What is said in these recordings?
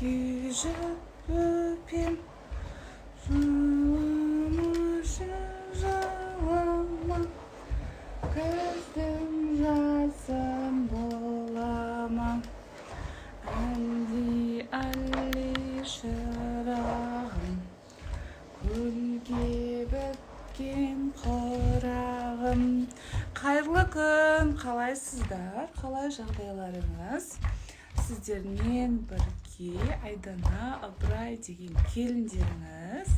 Күйжіп бөпем, жыламашы, жылама, күздің жазым бола ма? Әлли, әлли, шырағым, көлге біткен құрағым. Қайырлы күн, қалайсыздар, қалай жағдайларыңыз? Сіздермен бірге Айдана Ыбырай деген келіндеріңіз.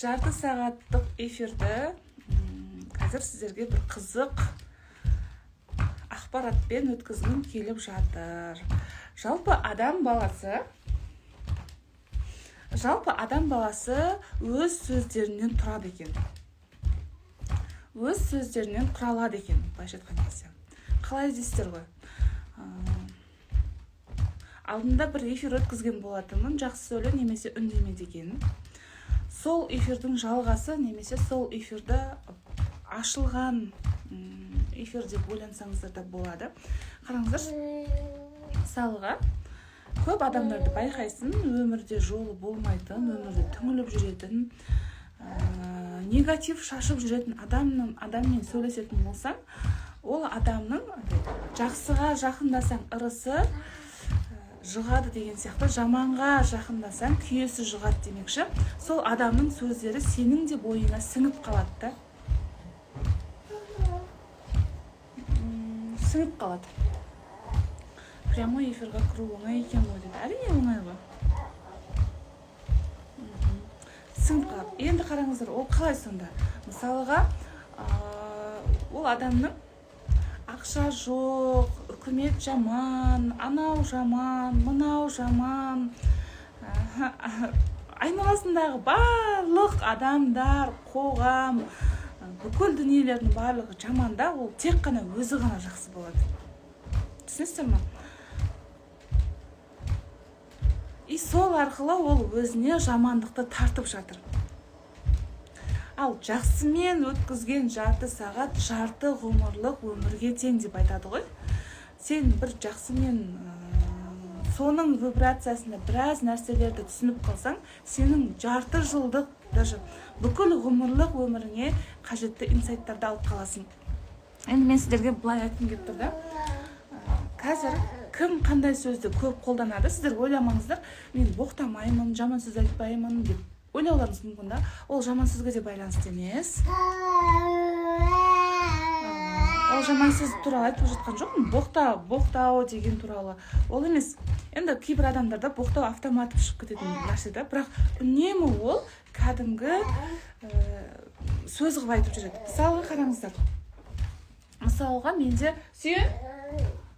Жарты сағаттық эфирді қазір сіздерге бір қызық ақпаратпен өткізгім келіп жатыр. Жалпы адам баласы өз сөздерінен тұрады екен. Өз сөздерінен құралады екен, былайша айтқан кезде. Қалай дейсіздер ғой? Алдында бір эфир өткізген болатынмын, жақсы сөйле немесе үндеме деген. Сол эфирдің жалғасы немесе сол эфирді ашылған эфир деп ойлансаңыздар да болады. Қараңыздаршы, мысалға, көп адамдарды байқайсың, өмірде жолы болмайтын, өмірде түңіліп жүретін, негатив шашып жүретін адаммен сөйлесетін болсаң, ол адамның жақсыға жақындасаң ырысы жұғады деген сияқты, жаманға жақындасаң күйесі жұғады демекші, сол адамның сөздері сенің де бойыңа сіңіп қалады да. Сіңіп қалады. Прямой эфирға кіру оңай екен ғой деді. Әрине оңай ғой. Сіңіп қалады. Енді қараңыздар, ол қалай сонда? Мысалға, ол адамның ақша жоқ, үкімет жаман, анау жаман, мынау жаман, айналасындағы барлық адамдар, қоғам, бүкіл дүниелердің барлығы жаман да, ол тек қана өзі ғана жақсы болады. Түсінесіздер ме? И сол арқылы ол өзіне жамандықты тартып жатыр. Ал жақсымен өткізген жарты сағат жарты ғұмырлық өмірге тең деп айтады ғой. Сен бір жақсымен, соның вибрациясында біраз нәрселерді түсініп қалсаң, сенің жарты жылдық, даже бүкіл ғұмырлық өміріңе қажетті инсайттарды алып қаласың. Енді мен сіздерге былай айтқым келіп тұр да. Қазір кім қандай сөзді көп қолданады, сіздер ойламаңыздар, мен боқтамаймын, жаман сөз айтпаймын деп ойлауларыңыз мүмкін да. Ол жаман сөзге де байланысты емес. Ол жаман сөз туралы айтып жатқан жоқпын, боқтау деген туралы ол емес. Енді кейбір адамдарда боқтау автоматты шығып кететін нәрсе да, бірақ үнемі ол кәдімгі сөз қылып айтып жүреді. Мысалға қараңыздар, мысалға менде Сүйін,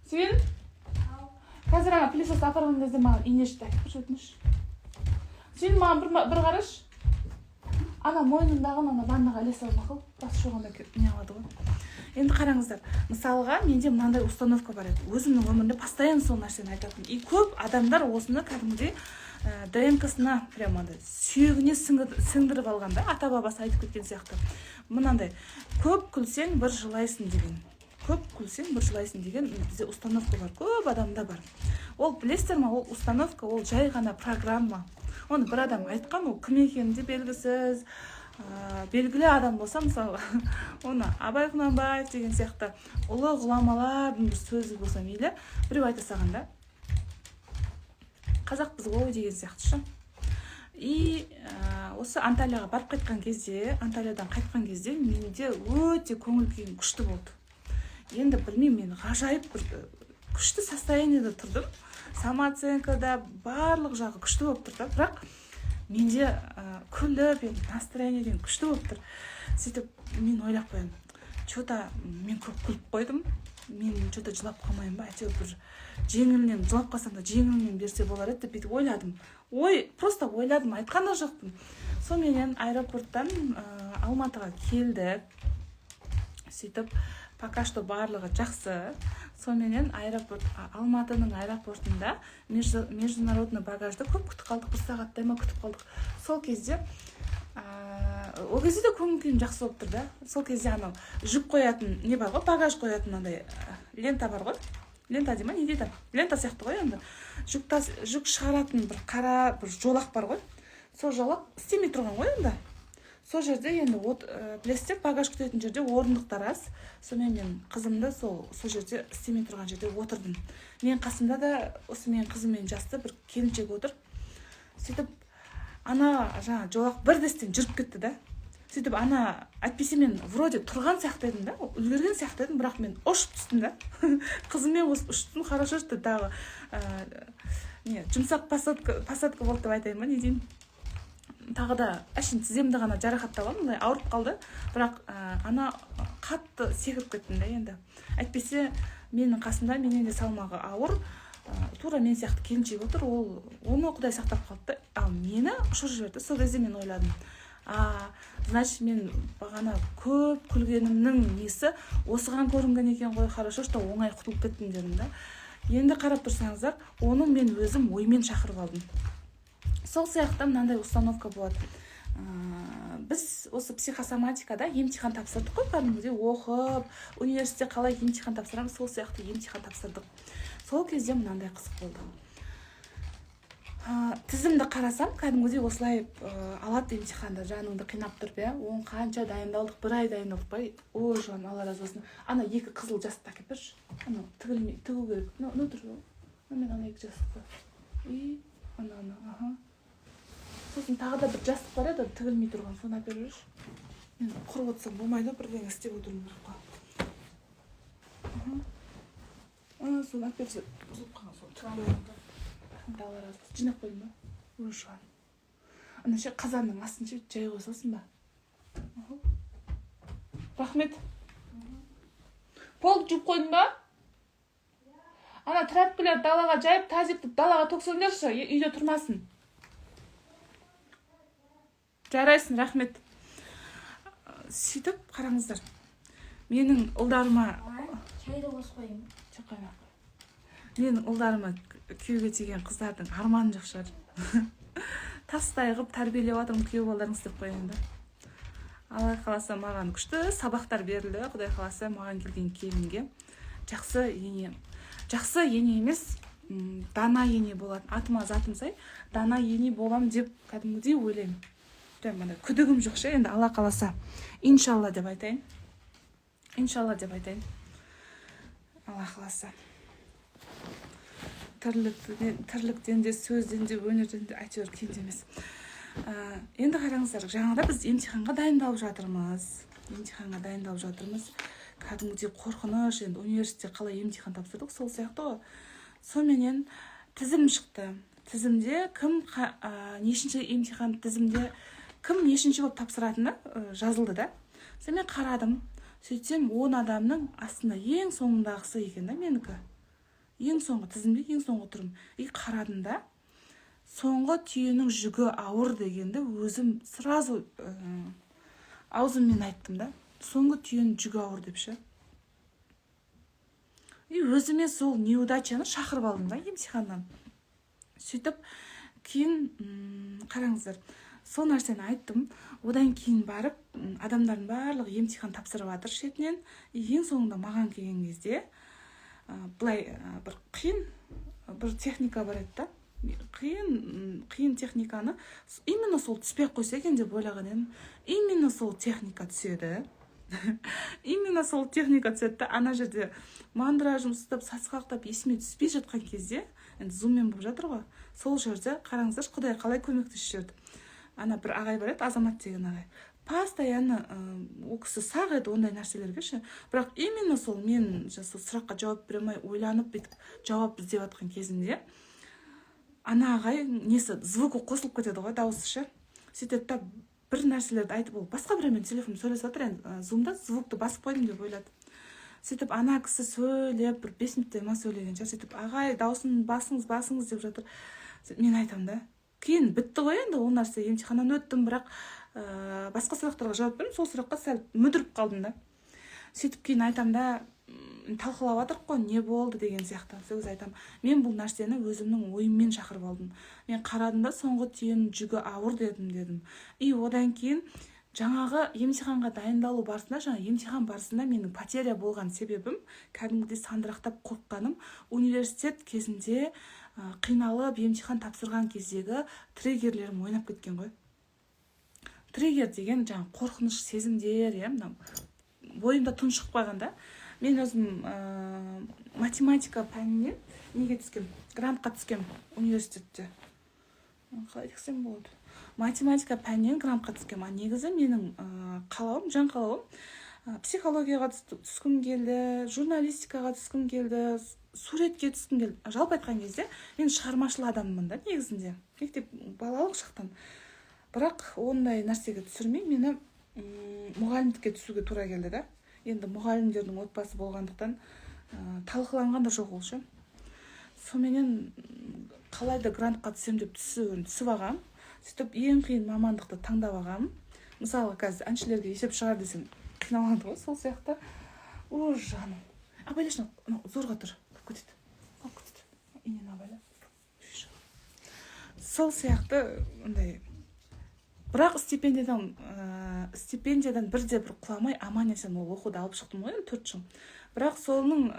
Сүйін, қазір ана пылесосты апарған кезде маған инешті айтып берші, өтініш. Сүйін, маған бір қарашы. Ана мойнындағы ана ваннаға іле сал, мақұл, бас жуғанда не алады ғой. Енді қараңыздар, мысалға менде мынандай установка бар еді. Өзімнің өмірімде постоянно сол нәрсені айтатын. И көп адамдар осыны кәдімгідей ДНК-сына прямо андай сүйегіне сіңдіріп алған да, ата-бабасы айтып кеткен сияқты. Мынандай көп күлсең бір жылайсың деген. Көп күлсең бір жылайсың деген бізде установка бар, көп адамда бар. Ол білесіздер ме, ол установка, ол жай ғана программа. Оны бір адам айтқан, ол кім екені де белгісіз. Белгілі адам болса, мысалы, оны Абай Құнанбаев деген сияқты ұлы ғұламалардың бір сөзі болса мейлі, біреу айта салған да, қазақпыз ғой деген сияқты ше. И осы Анталияға барып қайтқан кезде, Анталиядан қайтқан кезде менде өте көңіл күйім күшті болды. Енді білмеймін, мен ғажайып бір күшті состояниеда тұрдым. Самооценкада барлық жағы күшті болып тұр да, бірақ менде күліп, енді настроение деген күшті болып тұр. Сөйтіп мен ойлап қоямын, чё-то мен көп күліп қойдым, мен чё-то жылап қалмайын ба, әйтеуір бір жеңілінен жылап қалсам да жеңілінен берсе болар еді деп бүйтіп ойладым. Ой, просто ойладым, айтқан да жоқпын. Соныменен аэропорттан Алматыға келдік. Сөйтіп пока что барлығы жақсы. Соныменен Алматының аэропортында международный багажды көп күтіп қалдық, бір сағаттай ма күтіп қалдық. Сол кезде, ол кезде де көңіл күйім жақсы болып тұр да. Сол кезде анау жүк қоятын не бар ғой, багаж қоятын андай лента бар ғой. Лента дей ма, не дейді, лента сияқты ғой енді. Жүк шығаратын бір қара бір жолақ бар ғой, сол жолақ істемей тұрған ғой енді. Сол жерде енді от, білесіздер, багаж күтетін жерде орындықтар аз. Сонымен мен қызымды сол жерде, істемей тұрған жерде отырдым. Мен қасымда да осы менің қызыммен жасты бір келіншек отыр. Сөйтіп ана жаңа жолақ бірдестен жүріп кетті да. Сөйтіп ана, әйтпесе мен вроде тұрған сияқты едім да, үлгерген сияқты едім, бірақ мен ұшып түстім да, қызыммен қосып ұшып түстім. Хорошо, что тағы не, жұмсақ посадка болды деп айтайын ба, не деймін. Тағы да әшейін тіземді ғана жарақаттап алдым, мындай ауырып қалды, бірақ ана қатты секіріп кеттім да енді. Әйтпесе менің қасымда менен де салмағы ауыр, тура мен сияқты келіншек отыр. Ол оны құдай сақтап қалды да, ал мені ұшырып жіберді. Сол кезде мен ойладым: а, значит, мен бағана көп күлгенімнің несі осыған көрінген екен ғой, хорошо, что оңай құтылып кеттім дедім да. Енді қарап тұрсаңыздар, оны мен өзім оймен шақырып алдым. Сол сияқты мынандай установка болады. Біз осы психосоматикада емтихан тапсырдық қой, кәдімгідей оқып, университетте қалай емтихан тапсырамыз, сол сияқты емтихан тапсырдық. Сол кезде мынандай қызық болды. Тізімді қарасам, кәдімгідей осылай алады емтиханды, жаныңды қинап тұрып, иә. Оны қанша дайындалдық, бір ай дайындалдық па. Ой, жаным, Алла разы болсын. Ана екі қызыл жастықты әкеліп берші, анау тігілмей, тігу керек. Мынау тұр ғой, мен ана екі жастықты и ана, аха. Сосын тағы да бір жастық бар еді, тігілмей тұрған, соны әперіп жіберші. Мен құрып отырсам болмайды ғой, бірдеңе істеп отыруым керек қой. Аха, соны әперіп берсе, бұзылып қалған, соны тігіп қоямын. Рахмет, Алла разы болсын. Жинап қойдың ба? Ой, жаным, ана ше, қазанның астын ше, жай қоя салсын ба? Аха. Рахмет. Полды жуып қойдың ба? Ана тряпкаларды далаға жайып, тазик далаға төксеңдерші, үйде тұрмасын. Жарайсың, рахмет. Сөйтіп қараңыздар, менің ұлдарыма Шайды қосып қояйын ба? Чай қоймай ақ қой. Менің ұлдарыма күйеуге тиген қыздардың арманы жоқ шығар. Тастай қылып тәрбиелеп жатырмын күйеу балдарыңыз деп қояйын да. Алла қаласа, маған күшті сабақтар берілді. Құдай қаласа, маған келген келінге жақсы ене, жақсы ене емес, дана ене болатын, атыма затым сай дана ене болам деп кәдімгідей ойлаймын. Прям андай күдігім жоқ ше енді. Алла қаласа, иншалла деп айтайын, иншалла деп айтайын. Алла қаласа, тірліктен де, сөзден де, өнерден де әйтеуір кенде емес. Енді қараңыздар, жаңағыда біз емтиханға дайындалып жатырмыз, емтиханға дайындалып жатырмыз. Кәдімгідей қорқыныш енді, университетте қалай емтихан тапсырдық, сол сияқты ғой. Соныменен тізім шықты. Тізімде кім нешінші емтихан, тізімде кім нешінші болып тапсыратыны жазылды да. Сонымен қарадым. Сөйтсем, 10 адамның астында ең соңындағысы екен да менікі, ең соңғы тізімде ең соңғы тұрмын. И қарадым да, соңғы түйенің жүгі ауыр дегенді өзім сразу аузыммен айттым да, соңғы түйенің жүгі ауыр деп ше. И өзіме сол неудачаны шақырып алдым да емтиханнан. Сөйтіп кейін қараңыздар, сол нәрсені айттым. Одан кейін барып адамдардың барлығы емтихан тапсырып жатыр шетінен. И ең соңында маған келген кезде былай бір қиын бір техника бар еді да. Қиын, қиын техниканы именно сол түспей ақ қойса екен деп ойлаған едім. Именно сол техника түседі, именно сол техника түседі да. Ана жерде мандражым ұстап, сасқалақтап, есіме түспей жатқан кезде, енді зуммен болып жатыр ғой, сол жерде қараңыздаршы, құдай қалай көмектесіп жіберді. Ана бір ағай бар еді, Азамат деген ағай, постоянно ол кісі сақ еді ондай нәрселерге ше. Бірақ именно сол мен сол сұраққа жауап бере алмай, ойланып, бүйтіп жауап іздеп жатқан кезімде, ана ағай несі, звугі қосылып кетеді ғой, дауысы ше. Сөйтеді да, бір нәрселерді айтып, ол басқа біреумен телефонмен сөйлесіп жатыр енді, зумда звукты басып қойдым деп ойлады. Сөйтіп ана кісі сөйлеп, бір 5 минуттай ма сөйлеген шығар. Сөйтіп ағай: «Дауысын басыңыз, басыңыз», – деп жатыр. Мен айтамын да, кейін бітті ғой енді ол нәрсе, емтиханнан өттім, бірақ басқа сұрақтарға жауап бердім, сол сұраққа сәл мүдіріп қалдым да. Сөйтіп кейін айтамын да, талқылап жатырық қой, не болды деген сияқты. Сол кезде айтамын: «Мен бұл нәрсені өзімнің ойыммен шақырып алдым. Мен қарадым да, соңғы түйенің жүгі ауыр дедім», – дедім. И одан кейін Жаңағы емтиханға дайындалу барысында, жаңа емтихан барысында менің потеря болған себебім, кәдімгідей сандырақтап қорыққаным, университет кезінде қиналып емтихан тапсырған кездегі триггерлерім ойнап кеткен ғой. Триггер деген жаңа қорқыныш сезімдер, иә, мынау бойымда тұншығып қойған да. Мен өзім математика пәнінен неге түскем, грантқа түскем университетте. Қалай десем болады, математика пәнінен грантқа түскем. А негізі менің қалауым, жан қалауым, психологияға түскім келді, журналистикаға түскім келді, суретке түскім келді. Жалпы айтқан кезде, мен шығармашыл адаммын да негізінде, мектеп, балалық шақтан. Бірақ ондай нәрсеге түсірмей, мені мұғалімдікке түсуге тура келді да. Енді мұғалімдердің отбасы болғандықтан, талқыланған да жоқ ол ше. Соныменен қалай да грантқа түсемін деп түсіп алғанмын. Сөйтіп ең қиын мамандықты таңдап алғанмын. Мысалы, қазір әншілерге есеп шығар десең, қиналады ғой, сол сияқты. О, жаным, абайлашы, мынау зорға тұр, құлап кетеді, құлап кетеді, инені абайла. Сол сияқты андай. Бірақ стипендиядан бірде бір құламай, аман есен ол оқуды алып шықтым ғой енді, 4 жыл. Бірақ соның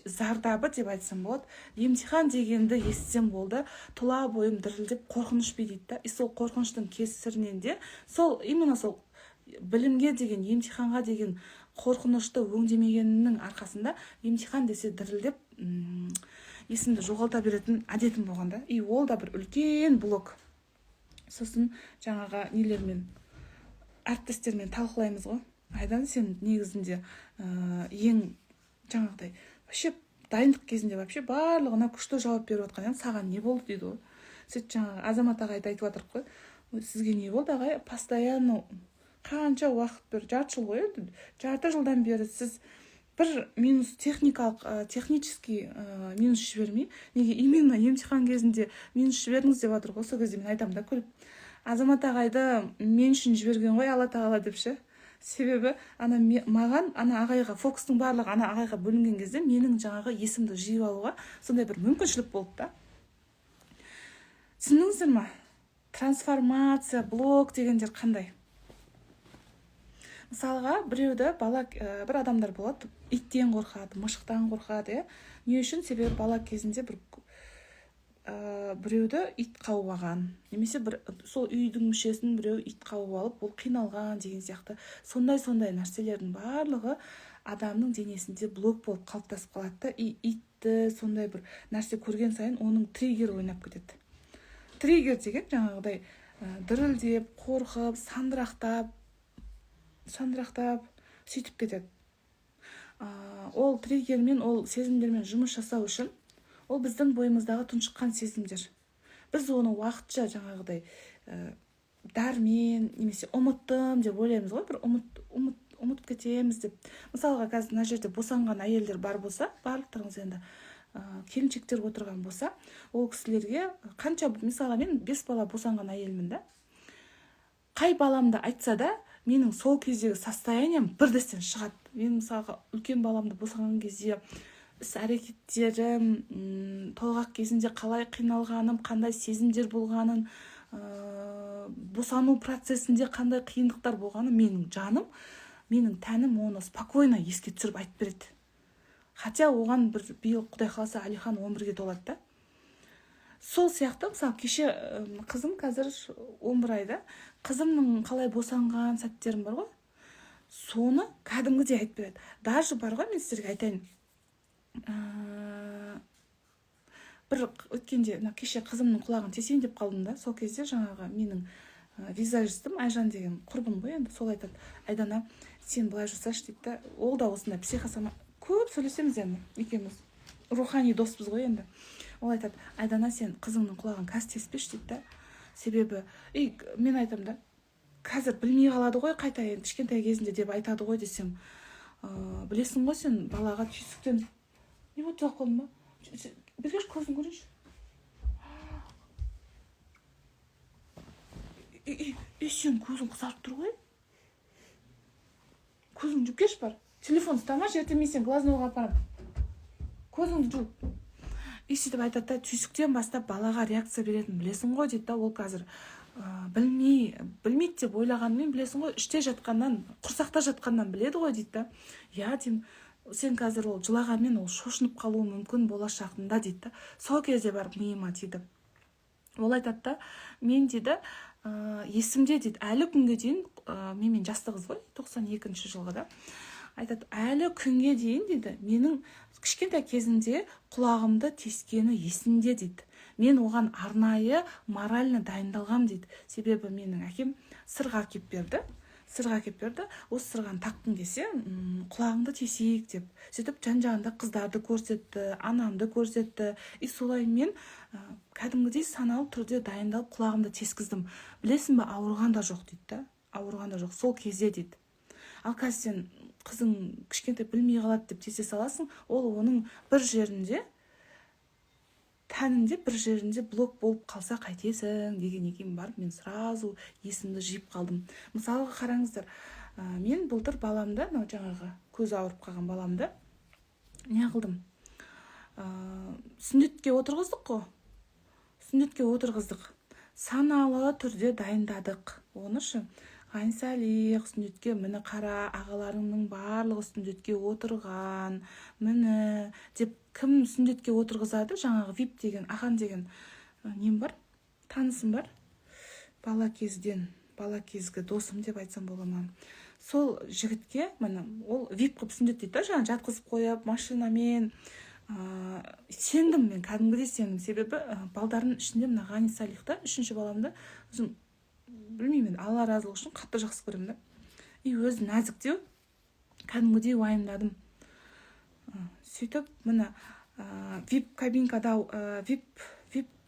зардабы деп айтсам болады, емтихан дегенді естісем болды, тұла бойым дірілдеп, қорқыныш билейді да. И сол қорқыныштың кесірінен де, сол именно сол білімге деген, емтиханға деген қорқынышты өңдемегенімнің арқасында емтихан десе дірілдеп, есімді жоғалта беретін әдетім болған да. И ол да бір үлкен блок. Сосын жаңағы нелермен, әріптестермен талқылаймыз ғой: «Айдан, сен негізінде ең жаңағыдай вообще дайындық кезінде вообще барлығына күшті жауап беріп жатқан едің, саған не болды?» — дейді ғой. Сөйтіп жаңағы Азамат ағайды айтып жатырмық қой: «Ой, сізге не болды, ағай? Постоянно қанша уақыт, бір жарты жыл ғой енді, жарты жылдан бері сіз бір минус, техникалық, технический минус жібермей, неге именно емтихан кезінде минус жібердіңіз?» — деп жатыр ғой. Сол кезде мен айтамын да күліп: «Азамат ағайды мен үшін жіберген ғой Алла тағала», — деп ше. Себебі ана маған, ана ағайға фокустың барлығы ана ағайға бөлінген кезде менің жаңағы есімді жиып алуға сондай бір мүмкіншілік болды да. Түсіндіңіздер ма, трансформация, блок дегендер қандай? Мысалға, біреуді бала, бір адамдар болады, иттен қорқады, мысықтан қорқады, иә. Не үшін? Себебі бала кезінде бір біреуді ит қауып алған немесе бір сол үйдің мүшесін біреу ит қауып алып, ол қиналған деген сияқты. Сондай нәрселердің барлығы адамның денесінде блок болып қалыптасып қалады да. И итті, сондай бір нәрсе көрген сайын оның триггері ойнап кетеді. Триггер деген жаңағыдай дірілдеп, қорқып, сандырақтап сандырақтап сөйтіп кетеді. Ол триггермен, ол сезімдермен жұмыс жасау үшін, ол біздің бойымыздағы тұншыққан сезімдер, біз оны уақытша жаңағыдай дәрмен немесе ұмыттым деп ойлаймыз ғой, бір ұмыт, ұмыт, ұмытып кетеміз деп. Мысалға, қазір мына жерде босанған әйелдер бар болса, барлықтарыңыз енді, келіншектер отырған болса, ол кісілерге қанша, мысалға, мен бес бала босанған әйелмін да, қай баламды айтса да, менің сол кездегі состоянием бірдестен шығады. Мен, мысалға, үлкен баламды босанған кезде іс әрекеттерім, толғақ кезінде қалай қиналғаным, қандай сезімдер болғанын, босану процесінде қандай қиындықтар болғанын менің жаным, менің тәнім оны спокойно еске түсіріп айтып береді. Хотя оған бір, биыл, құдай қаласа, Әлихан 11-ге толады да. Сол сияқты, мысалы, кеше қызым қазір 11 айда, қызымның қалай босанған сәттерім бар ғой, соны кәдімгідей айтып береді. Даже бар ғой, мен сіздерге айтайын, бір өткенде мына кеше қызымның құлағын тесейін деп қалдым да. Сол кезде жаңағы менің визажистім Айжан деген құрбым ғой енді, сол айтады: «Айдана, сен былай жасашы», — дейді да. Ол да осындай психосома, көп сөйлесеміз енді екеуміз, рухани доспыз ғой енді. Ол айтады: «Айдана, сен қызыңның құлағын қазір теспеші», — дейді да. Себебі и мен айтамын да: «Қазір білмей қалады ғой, қайта енді кішкентай кезінде деп айтады ғой», — десем, «Білесің ғой сен, балаға түйсіктен». Не болды, жылап қалдың ба? Бергеші, көзін көрейінші. Е, сенің көзің қызарып тұр ғой, көзіңді жуып келші, бар. Телефон ұстамашы, ертең мен сені глазнойға апарамын. Көзіңді жу. И сөйтіп айтады да: «Түйсіктен бастап балаға реакция беретінін білесің ғой», — дейді да. Ол қазір Білмейді деп ойлағанымен, білесің ғой, іште жатқаннан, құрсақта жатқаннан біледі ғой дейді да. Иә, деймін, сен қазір ол жылағанмен, ол шошынып қалуы мүмкін болашағында дейді да. Сол кезде барып миыма тиді. Ол айтады да, мен дейді, есімде дейді, әлі күнге дейін, менімен жасты қыз ғой, 92-жылғы да, айтады, әлі күнге дейін дейді, менің кішкентай кезімде құлағымды тескені есімде дейді. Мен оған арнайы морально дайындалғам дейді. Себебі менің әкем сырға әкеп берді, сырға әкеп берді. Осы сырғаны таққың келсе, құлағыңды тесейік деп. Сөйтіп жан жағында қыздарды көрсетті, анамды көрсетті. И солай мен кәдімгідей саналы түрде дайындалып, құлағымды тескіздім. Білесің ба, ауырған да жоқ дейді да, ауырған да жоқ сол кезде дейді. Ал қазір сен қызың кішкентай, білмей қалады деп тесе саласың, ол оның бір жерінде, тәнінде бір жерінде блок болып қалса, қайтесің дегеннен кейін барып мен сразу есімді жиып қалдым. Мысалға, қараңыздар, мен былтыр баламды, мынау жаңағы көзі ауырып қалған баламды не қылдым, сүндетке отырғыздық қой, сүндетке отырғыздық, саналы түрде дайындадық оны ше. Ғани, сүндетке, міне, қара, ағаларыңның барлығы сүндетке отырған, міне деп. Кім сүндетке отырғызады? Жаңағы ВИП деген Ахан деген нем бар, танысым бар, бала кезден, бала кезгі досым деп айтсам бола ма. Сол жігітке, міне, ол ВИП қылып сүндеттейді да, жаңағы жатқызып қойып машинамен. Сендім мен, кәдімгідей сендім. Себебі балдардың ішінде мына Ғани Салихты, үшінші баламды, өзім білмеймін енді, Алла разылығы үшін қатты жақсы көремін да. И өзі нәзіктеу, кәдімгідей уайымдадым. Сөйтіп міне, ВИП кабинкада, ВИП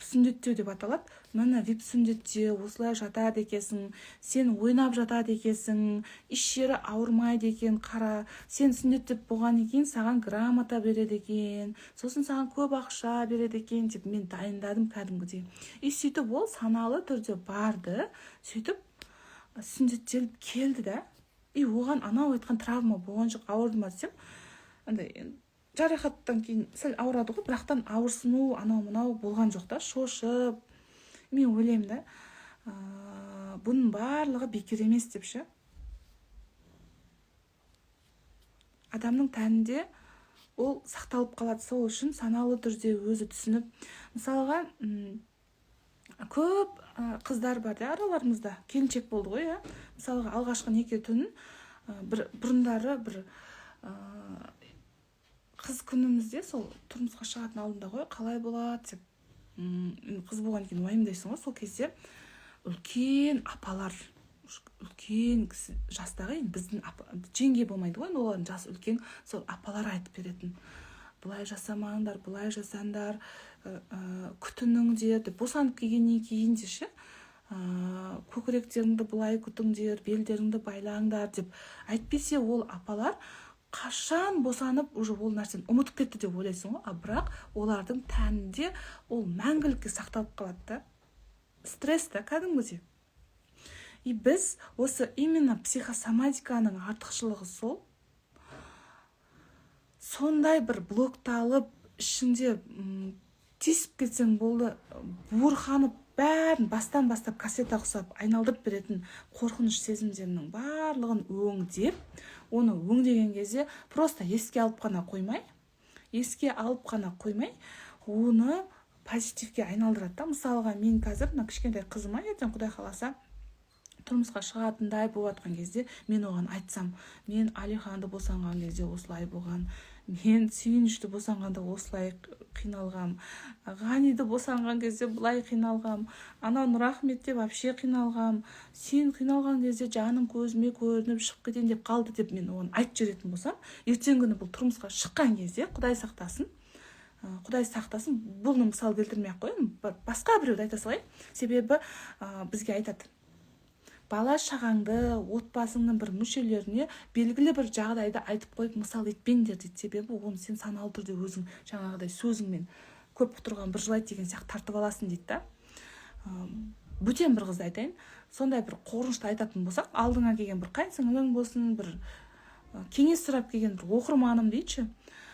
сүндеттеу деп аталады. Міне, ВИП сүндеттеу, осылай жатады екенсің, сен ойнап жатады екенсің, еш жері ауырмайды екен. Қара, сен сүндеттеп болғаннан кейін саған грамота береді екен, сосын саған көп ақша береді екен деп мен дайындадым кәдімгідей. И сөйтіп ол саналы түрде барды, сөйтіп сүндеттеліп келді да. И оған анау айтқан травма болған жоқ. Ауырды ма десем, андай жарақаттан кейін сәл ауырады ғой, бірақтан ауырсыну, анау мынау болған жоқ та, шошып. Мен ойлаймын да, бұның барлығы бекер емес деп ше. Адамның тәнінде ол сақталып қалады. Сол үшін саналы түрде өзі түсініп, мысалға, көп қыздар бар да араларымызда, келіншек болды ғой, иә. Мысалға, алғашқы неке түнін, бір бұрындары бір қыз күнімізде, сол тұрмысқа шығатын алдында ғой, қалай болады деп, қыз болғаннан кейін уайымдайсың ғой. Сол кезде үлкен апалар, үлкен кісі жастағы, енді біздің апа, жеңге болмайды ғой енді, олардың жасы үлкен, сол апалар айтып беретін: былай жасамаңдар, былай жасаңдар, күтініңдер деп. Босанып келгеннен кейін де ше, көкіректеріңді былай күтіңдер, белдеріңді байлаңдар деп әйтпесе, ол апалар қашан босанып, уже ол нәрсені ұмытып кетті деп ойлайсың ғой. А бірақ олардың тәнінде ол мәңгілікке сақталып қалады да, стресс та кәдімгідей. И біз осы именно психосоматиканың артықшылығы сол, сондай бір блокталып, ішінде тиісіп кетсең болды, буырқанып, бәрін бастан бастап кассета ұқсап айналдырып беретін қорқыныш сезімдерінің барлығын өңдеп, оны өңдеген кезде просто еске алып қана қоймай, еске алып қана қоймай, оны позитивке айналдырады да. Мысалға, мен қазір мына кішкентай қызыма ертең, Құдай қаласа, тұрмысқа шығатындай болып жатқан кезде, мен оған айтсам: мен Алиханды босанған кезде осылай болған, мен Сүйінішті босанғанда осылай қиналғам, Ғаниді босанған кезде былай қиналғам, анау Нұрахметте вообще қиналғам, сен қиналған кезде жаның көзіме көрініп шығып кетейін деп қалды деп мен оған айтып жіберетін болсам, ертеңгі күні бұл тұрмысқа шыққан кезде, Құдай сақтасын, Құдай сақтасын, бұны мысал келтірмей ақ қояйын, басқа біреуді айта салайын. Себебі бізге айтады: бала шағаңды, отбасыңның бір мүшелеріне белгілі бір жағдайды айтып қойып, мысал етпеңдер дейді. Себебі оны сен саналы түрде өзің жаңағыдай сөзіңмен көп құтырған бір жылайды деген сияқты тартып аласың дейді да. Бөтен бір қызды айтайын, сондай бір қорқынышты айтатын болсақ, алдыңа келген бір қайын сіңлің болсын, бір кеңес сұрап келген бір оқырманым дейінші,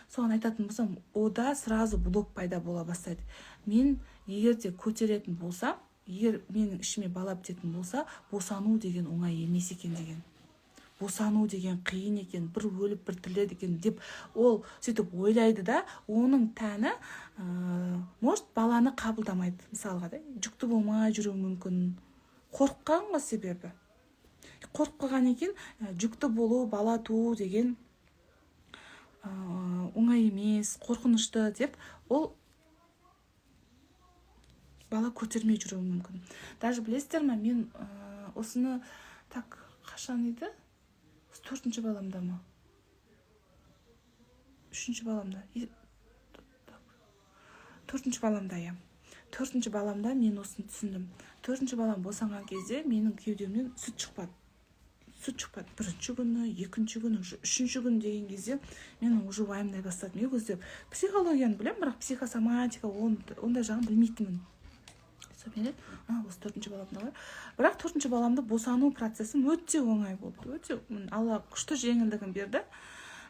соған айтатын болсам, ода сразу блок пайда бола бастайды. Мен егер де көтеретін болсам Егер менің ішіме бала бітетін болса, босану деген оңай емес екен деген, босану деген қиын екен, бір өліп, бір тіріледі екен деп ол сөйтіп ойлайды да. Оның тәні может, баланы қабылдамайды мысалға да, жүкті болмай жүруі мүмкін. Қорыққан ғой, себебі қорқып қалғаннан кейін жүкті болу, бала туу деген оңай емес, қорқынышты деп ол бала көтермей жүруі мүмкін. Даже білесіздер ма, мен осыны, так, қашан еді, төртінші баламда ма, үшінші баламда, төртінші баламда, иә, төртінші баламда мен осыны түсіндім. Төртінші балам босанған кезде менің кеудемнен сүт шықпады. Сүт шықпады бірінші күні, екінші күні, уже үшінші күн деген кезде мен уже уайымдай бастадым. Мен ол кезде психологияны білемін, бірақ психосоматика, ондай жағын білмейтінмін. Сонымен, осы төртінші баламда ғой. Бірақ төртінші баламды босану процесім өте оңай болды, өте. Алла күшті жеңілдігін берді.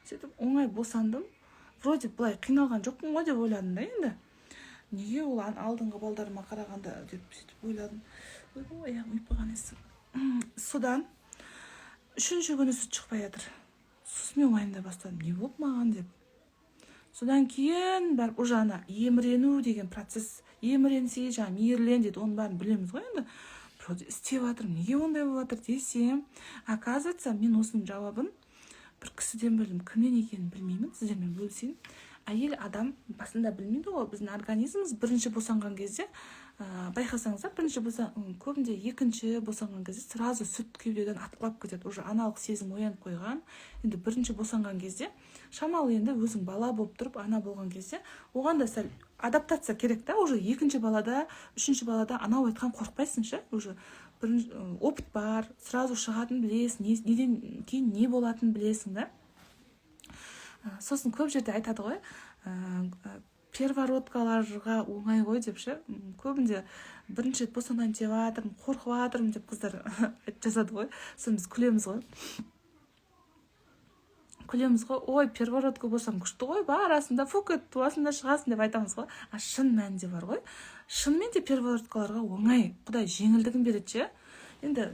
Сөйтіп оңай босандым. Вроде былай қиналған жоқпын ғой деп ойладым да. Енді неге ол алдыңғы балдарыма қарағанда деп сөйтіп ойладым. Ойбой, аяғым ұйып қалған. Содан үшінші күні сүт шықпай жатыр. Сосын мен уайымдай бастадым, не болды маған деп. Содан кейін барып уже ана емірену деген процесс, еміренсе, жаңағы мейірлен дейді, оның бәрін білеміз ғой. Енді вроде істеп жатырмын, неге ондай болып жатыр десем, оказывается, мен осының жауабын бір кісіден білдім. Кімнен екенін білмеймін, сіздермен бөлісейін. Әйел адам басында білмейді ғой. Біздің организміміз бірінші босанған кезде, байқасаңыздар, бірінші көбінде екінші босанған кезде сразу сүт кеудеден атқылап кетеді, уже аналық сезім оянып қойған. Енді бірінші босанған кезде шамалы, енді өзің бала болып тұрып ана болған кезде оған да сәл адаптация керек та. Уже екінші балада, үшінші балада анау айтқан қорықпайсың ше, уже бірінші опыт бар, сразу шығатынын білесің, неден кейін не болатынын білесің да. Сосын көп жерде айтады ғой, первородкаларға оңай ғой деп ше. Көбінде бірінші рет босанайын деп жатырмын, қорқып жатырмын деп қыздар жазады ғой. Сосын біз күлеміз ғой, күлеміз ғой: «Ой, первородка болсаң, күшті ғой, барасың да, фук етіп туасың да, шығасың», — деп айтамыз ғой. А шын мәнінде бар ғой, шынымен де первородкаларға оңай, құдай жеңілдігін береді ше. Енді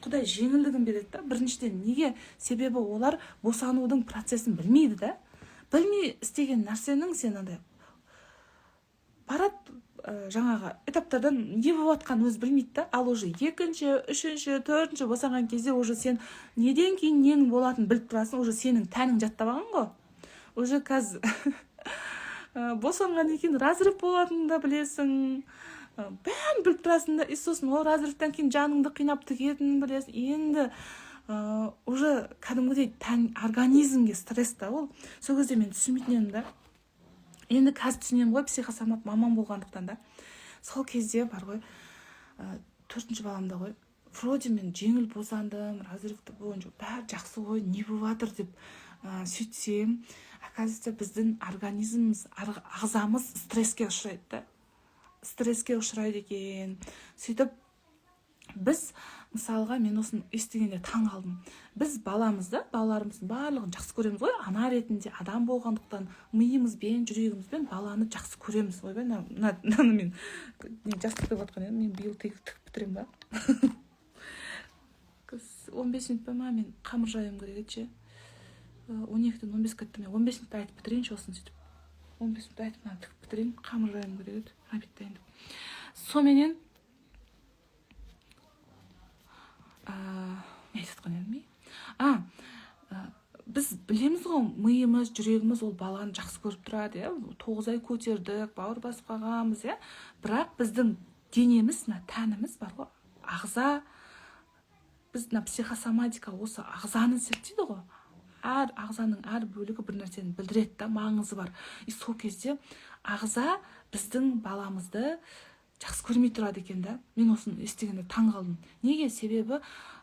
құдай жеңілдігін береді да. Біріншіден, неге? Себебі олар босанудың процесін білмейді да. Білмей істеген нәрсенің сен андай барады, жаңағы этаптардан не болып жатқанын өзі білмейді да. Ал уже екінші, үшінші, төртінші босанған кезде уже сен неден кейін ненің болатынын біліп тұрасың, уже сенің тәнің жаттап алған ғой. Уже қазір босанғаннан кейін разрыв болатынын да білесің, бәрін біліп тұрасың да. И сосын ол разрывтан кейін жаныңды қинап тігетінін білесің. Енді уже кәдімгідей тән, организмге стресс та ол. Сол кезде мен түсінбейтін едім да, енді қазір түсінемін ғой, психосомат маман болғандықтан да. Сол кезде бар ғой, төртінші баламда ғой, вроде мен жеңіл босандым, разрыв болған жоқ, бәрі жақсы ғой, не болып жатыр деп сөйтсем, оказывается, біздің организміміз, ағзамыз стресске ұшырайды да, стресске ұшырайды екен. Сөйтіп біз, мысалға, мен осыны естігенде таң қалдым. Біз баламызды, балаларымыздың барлығын жақсы көреміз ғой. Ана ретінде, адам болғандықтан, миымызбен, жүрегімізбен баланы жақсы көреміз. Ойбай, мынаны мен не жастық деп жатқан едім. Мен биыл тігіп бітіремін ба? 15 минут па ма? Мен қамыр жаюым керек еді ше. 12-ден 15 кетті. Мен 15 минутта айтып бітірейінші осыны. Сөйтіп 15 минут айтып, мынаны тігіп бітірейін, қамыр жаюым керек еді обед дайындап. Соныменен не айтып жатқан едім? Біз білеміз ғой, миымыз, жүрегіміз ол баланы жақсы көріп тұрады, иә, 9 ай көтердік, бауыр басып қалғанбыз, иә. Бірақ біздің денеміз, мына тәніміз бар ғой, ағза, біз мына психосоматика осы ағзаны зерттейді ғой. Әр ағзаның әр бөлігі бір нәрсені білдіреді да, маңызы бар. И сол кезде ағза біздің баламызды жақсы көрмей тұрады екен да. Мен осыны естігенде таң қалдым. Неге? Себебі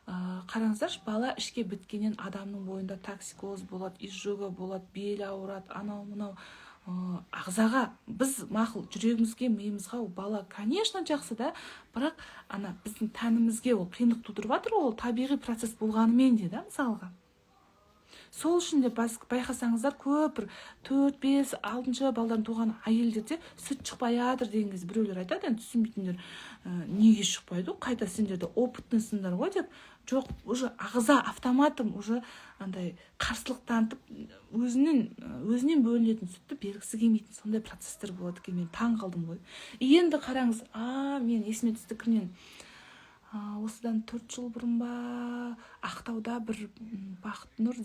қараңыздаршы, бала ішке біткеннен адамның бойында токсикоз болады, изжога болады, бел ауырады, анау мынау ағзаға біз мақұл, жүрегімізге, миымызға ол бала, конечно, жақсы да, бірақ ана біздің тәнімізге ол қиындық тудырып жатыр ғой, ол табиғи процесс болғанымен де да. Мысалға, Сол үшін де байқасаңыздар, көп бір төрт, бес, алтыншы балдан туған әйелдерде сүт шықпай жатыр деген кезде біреулер айтады енді, түсінбейтіндер: «Неге шықпайды, қайта сендер де опытный сыңдар ғой», – деп. Жоқ, уже ағза автоматом уже андай қарсылық танытып, өзінен бөлінетін сүтті бергісі келмейтін сондай процесстер болады екен. Мен таң қалдым ғой. Енді қараңыз, мен есіме түсті кімнен, осыдан 4 жыл бұрын ба, Ақтауда бір Бақытнұр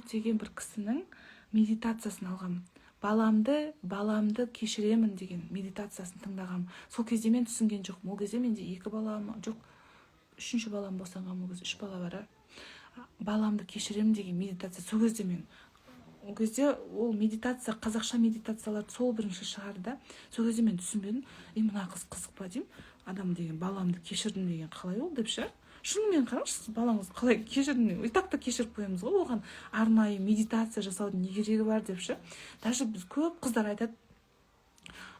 деген бір кісінің медитациясын алғам. Баламды кешіремін» деген медитациясын тыңдағам. Сол кезде мен түсінген жоқпын. Ол кезде менде екі балам, жоқ, үшінші балам босанған. Ол кезде үш бала бар. «Баламды кешіремін» деген медитация. Сол кезде мен, ол кезде ол медитация, қазақша медитацияларды сол бірінші шығарды да. Сол кезде мен түсінбедім. И мына қыз қызық па деймін, адам деген «баламды кешірдім» деген қалай ол деп ше. Шынымен қараңызшы, сіз балаңызды қалай кешірдім, и так та кешіріп қоямыз ғой, оған арнайы медитация жасаудың не керегі бар деп ше. Даже біз, көп қыздар айтады: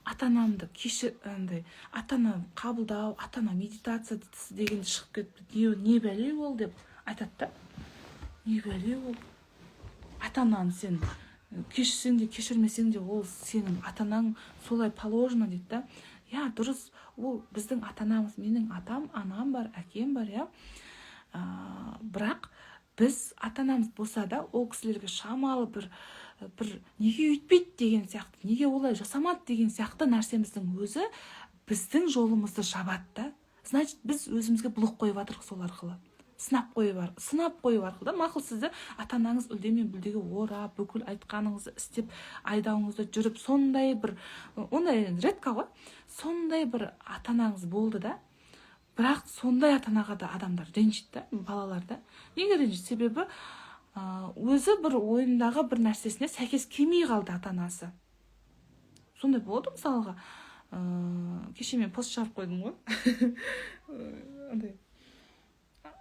ата анамды кешір, андай ата ана қабылдау, ата ана медитация деген шығып кетті, не бәле ол деп айтады да. Не бәле ол? Ата ананы сен кешірсең де, кешірмесең де, ол сенің ата анаң, солай положено дейді да. Иә, дұрыс, ол біздің ата анамыз. Менің атам, анам бар, әкем бар, иә. Бірақ біз ата анамыз болса да, ол кісілерге шамалы бір неге өйтпейді деген сияқты, неге олай жасамады деген сияқты нәрсеміздің өзі біздің жолымызды жабады да. Значит, біз өзімізге блок қойып жатырмық сол арқылы, сынап қою арқылы да. Мақұл, сізді ата анаңыз үлде мен бүлдеге орап, бүкіл айтқаныңызды істеп, айдауыңызда жүріп, сондай бір, ондай енді редко ғой, сондай бір ата анаңыз болды да. Бірақ сондай ата анаға да адамдар ренжиді да, балалар да. Неге ренжиді? Себебі өзі бір ойындағы бір нәрсесіне сәйкес келмей қалды ата анасы. Сондай болады. Мысалға, кеше мен пост шығарып қойдым ғой андай,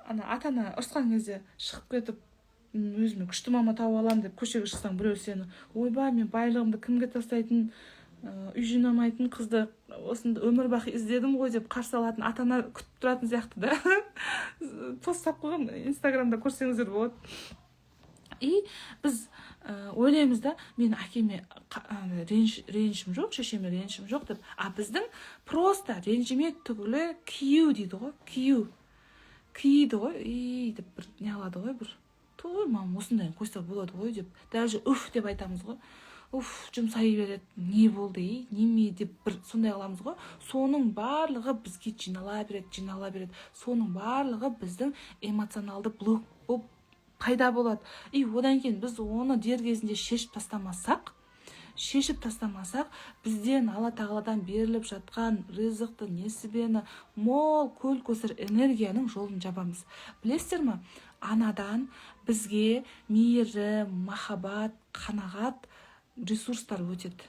ана ата ана ұрысқан кезде шығып кетіп, өзіме күшті мама тауып аламын деп көшеге шықсаң, біреу сені: «Ойбай, мен байлығымды кімге тастайтын, үй жинамайтын қызды осында өмір бақи іздедім ғой», – деп қарсы алатын ата ана күтіп тұратын сияқты да. Пост салып қойғанмын Инстаграмда, көрсеңіздер болады. И біз ойлаймыз да, мен әкеме ренішім жоқ, шешеме ренішім жоқ деп. А біздің просто ренжімек түгілі, кию дейді ғой, кию кейиді ғой и деп бір не қылады ғой, бір той, мамам осындайын қойса болады ғой деп, даже уф деп айтамыз ғой, уф, жұмсай береді, не болды ей, неме деп бір сондай қыламыз ғой. Соның барлығы бізге жинала береді, жинала береді. Соның барлығы біздің эмоционалды блок болып пайда болады. И одан кейін біз оны дер кезінде шешіп тастамасақ, бізден Алла Тағаладан беріліп жатқан ризықты, несібені, мол көл көсір энергияның жолын жабамыз. Білесіздер ма, анадан бізге мейірім, махаббат, қанағат, ресурстар өтеді.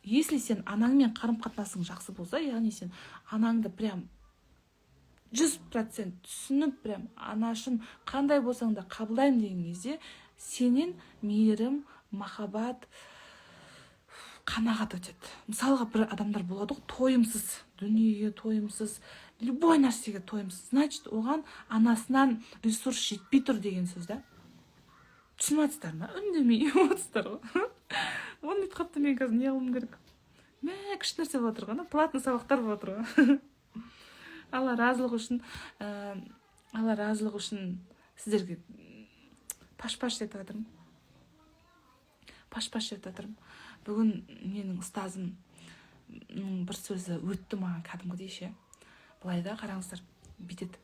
Если сен анаңмен қарым қатынасың жақсы болса, яғни сен анаңды прям 100% түсініп, прям анашым, қандай болсаң да қабылдаймын деген кезде, сенен мейірім, махаббат, қанағат өтеді. Мысалға, бір адамдар болады ғой, тойымсыз, дүниеге тойымсыз, любой нәрсеге тойымсыз. Значит, оған анасынан ресурс жетпей тұр деген сөз да. Түсініп жатсыздар ма? Үндемей отырсыздар ғой. Оны бүйтіп қалыпты. Мен қазір не қылуым керек? Мә, күшті нәрсе болып жатыр ғой, ана платный сабақтар болып жатыр ғой. Алла разылығы үшін, Алла разылығы үшін сіздерге паш паш етіп жатырмын, паш паш етіп жатырмын. Бүгін менің ұстазым бір сөзі өтті маған кәдімгідей ше. Былай да, қараңыздар, бүйтеді.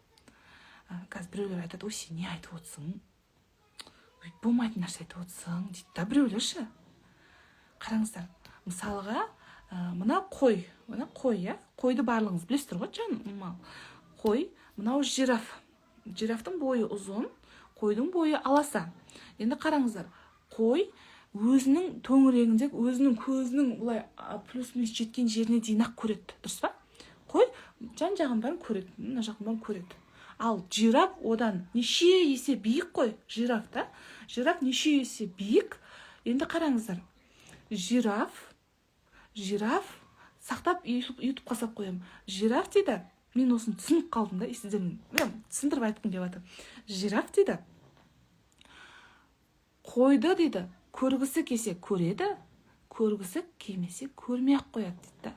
Қазір біреулер айтады: «Ой, сен не айтып отырсың, болмайтын нәрсе айтып отырсың», – дейді да біреулер ше. Қараңыздар, мысалға, мына қой, мына қой, иә, қойды барлығыңыз білесіздер ғой, жан мал қой. Мынау жираф. Жирафтың бойы ұзын, қойдың бойы аласа. Енді қараңыздар, қой өзінің төңірегінде, өзінің көзінің былай плюс минус жеткен жеріне дейін ақ көреді, дұрыс па? Қой жан жағын бәрін көреді, мына жағын бәрін көреді. Ал жираф одан неше есе биік қой. Жираф та, жираф неше есе биік. Енді қараңыздар, жираф сақтап, Ютубқа салып қоямын. Жираф дейді, мен осыны түсініп қалдым да, и сіздермен прям түсіндіріп айтқым келіп жатыр. Жираф дейді. Қойды дейді, көргісі келсе көреді, көргісі келмесе көрмей ақ қояды дейді да.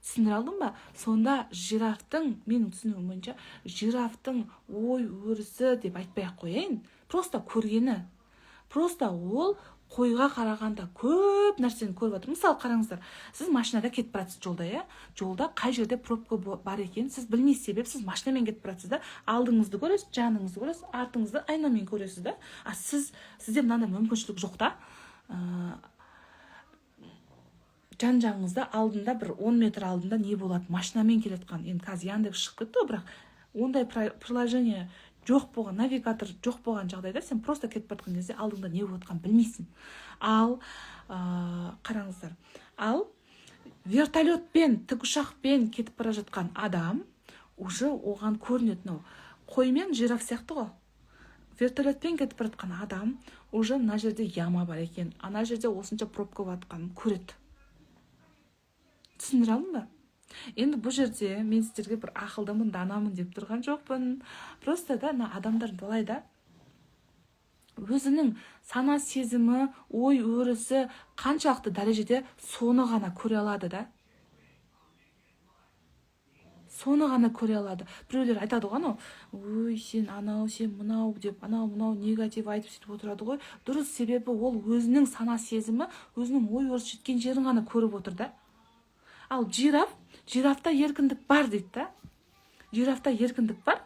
Түсіндіре алдым ба? Сонда жирафтың, менің түсінігім бойынша, жирафтың ой өрісі деп айтпай ақ қояйын, просто көргені, просто ол қойға қарағанда көп нәрсені көріп жатыр. Мысалы, қараңыздар, сіз машинада кетіп бара жатсыз жолда, иә. Жолда қай жерде пробка бар екенін сіз білмейсіз, себебі сіз машинамен кетіп бара жатсыз да. Алдыңызды көресіз, жаныңызды көресіз, артыңызды айнамен көресіз да. А сізде мынандай мүмкіншілік жоқ та, жан жағыңызда, алдында, бір 10 метр алдында не болады, машинамен келе жатқан. Енді қазір Яндекс шығып кетті ғой, бірақ ондай приложение жоқ болған, навигатор жоқ болған жағдайда сен просто кетіп бара жатқан кезде алдыңда не болып жатқанын білмейсің. Ал қараңыздар, ал вертолетпен, тікұшақпен кетіп бара жатқан адам уже оған көрінеді. Мынау қой мен жираф сияқты ғой. Вертолетпен кетіп бара жатқан адам уже мына жерде яма бар екен, ана жерде осынша пробка болып жатқанын көреді. Түсіндіре алдым ба? Енді бұл жерде мен сіздерге бір ақылдымын, данамын деп тұрған жоқпын. Просто да, мына адамдар былай да, өзінің сана сезімі, ой өрісі қаншалықты дәрежеде, соны ғана көре алады да, соны ғана көре алады. Біреулер айтады ғой, анау: «Ой, сен анау, сен мынау», – деп, анау мынау негатив айтып, сөйтіп отырады ғой. Дұрыс, себебі ол өзінің сана сезімі, өзінің ой өрісі жеткен жерін ғана көріп отыр да. Ал жираф, жирафта еркіндік бар дейді да, жирафта еркіндік бар.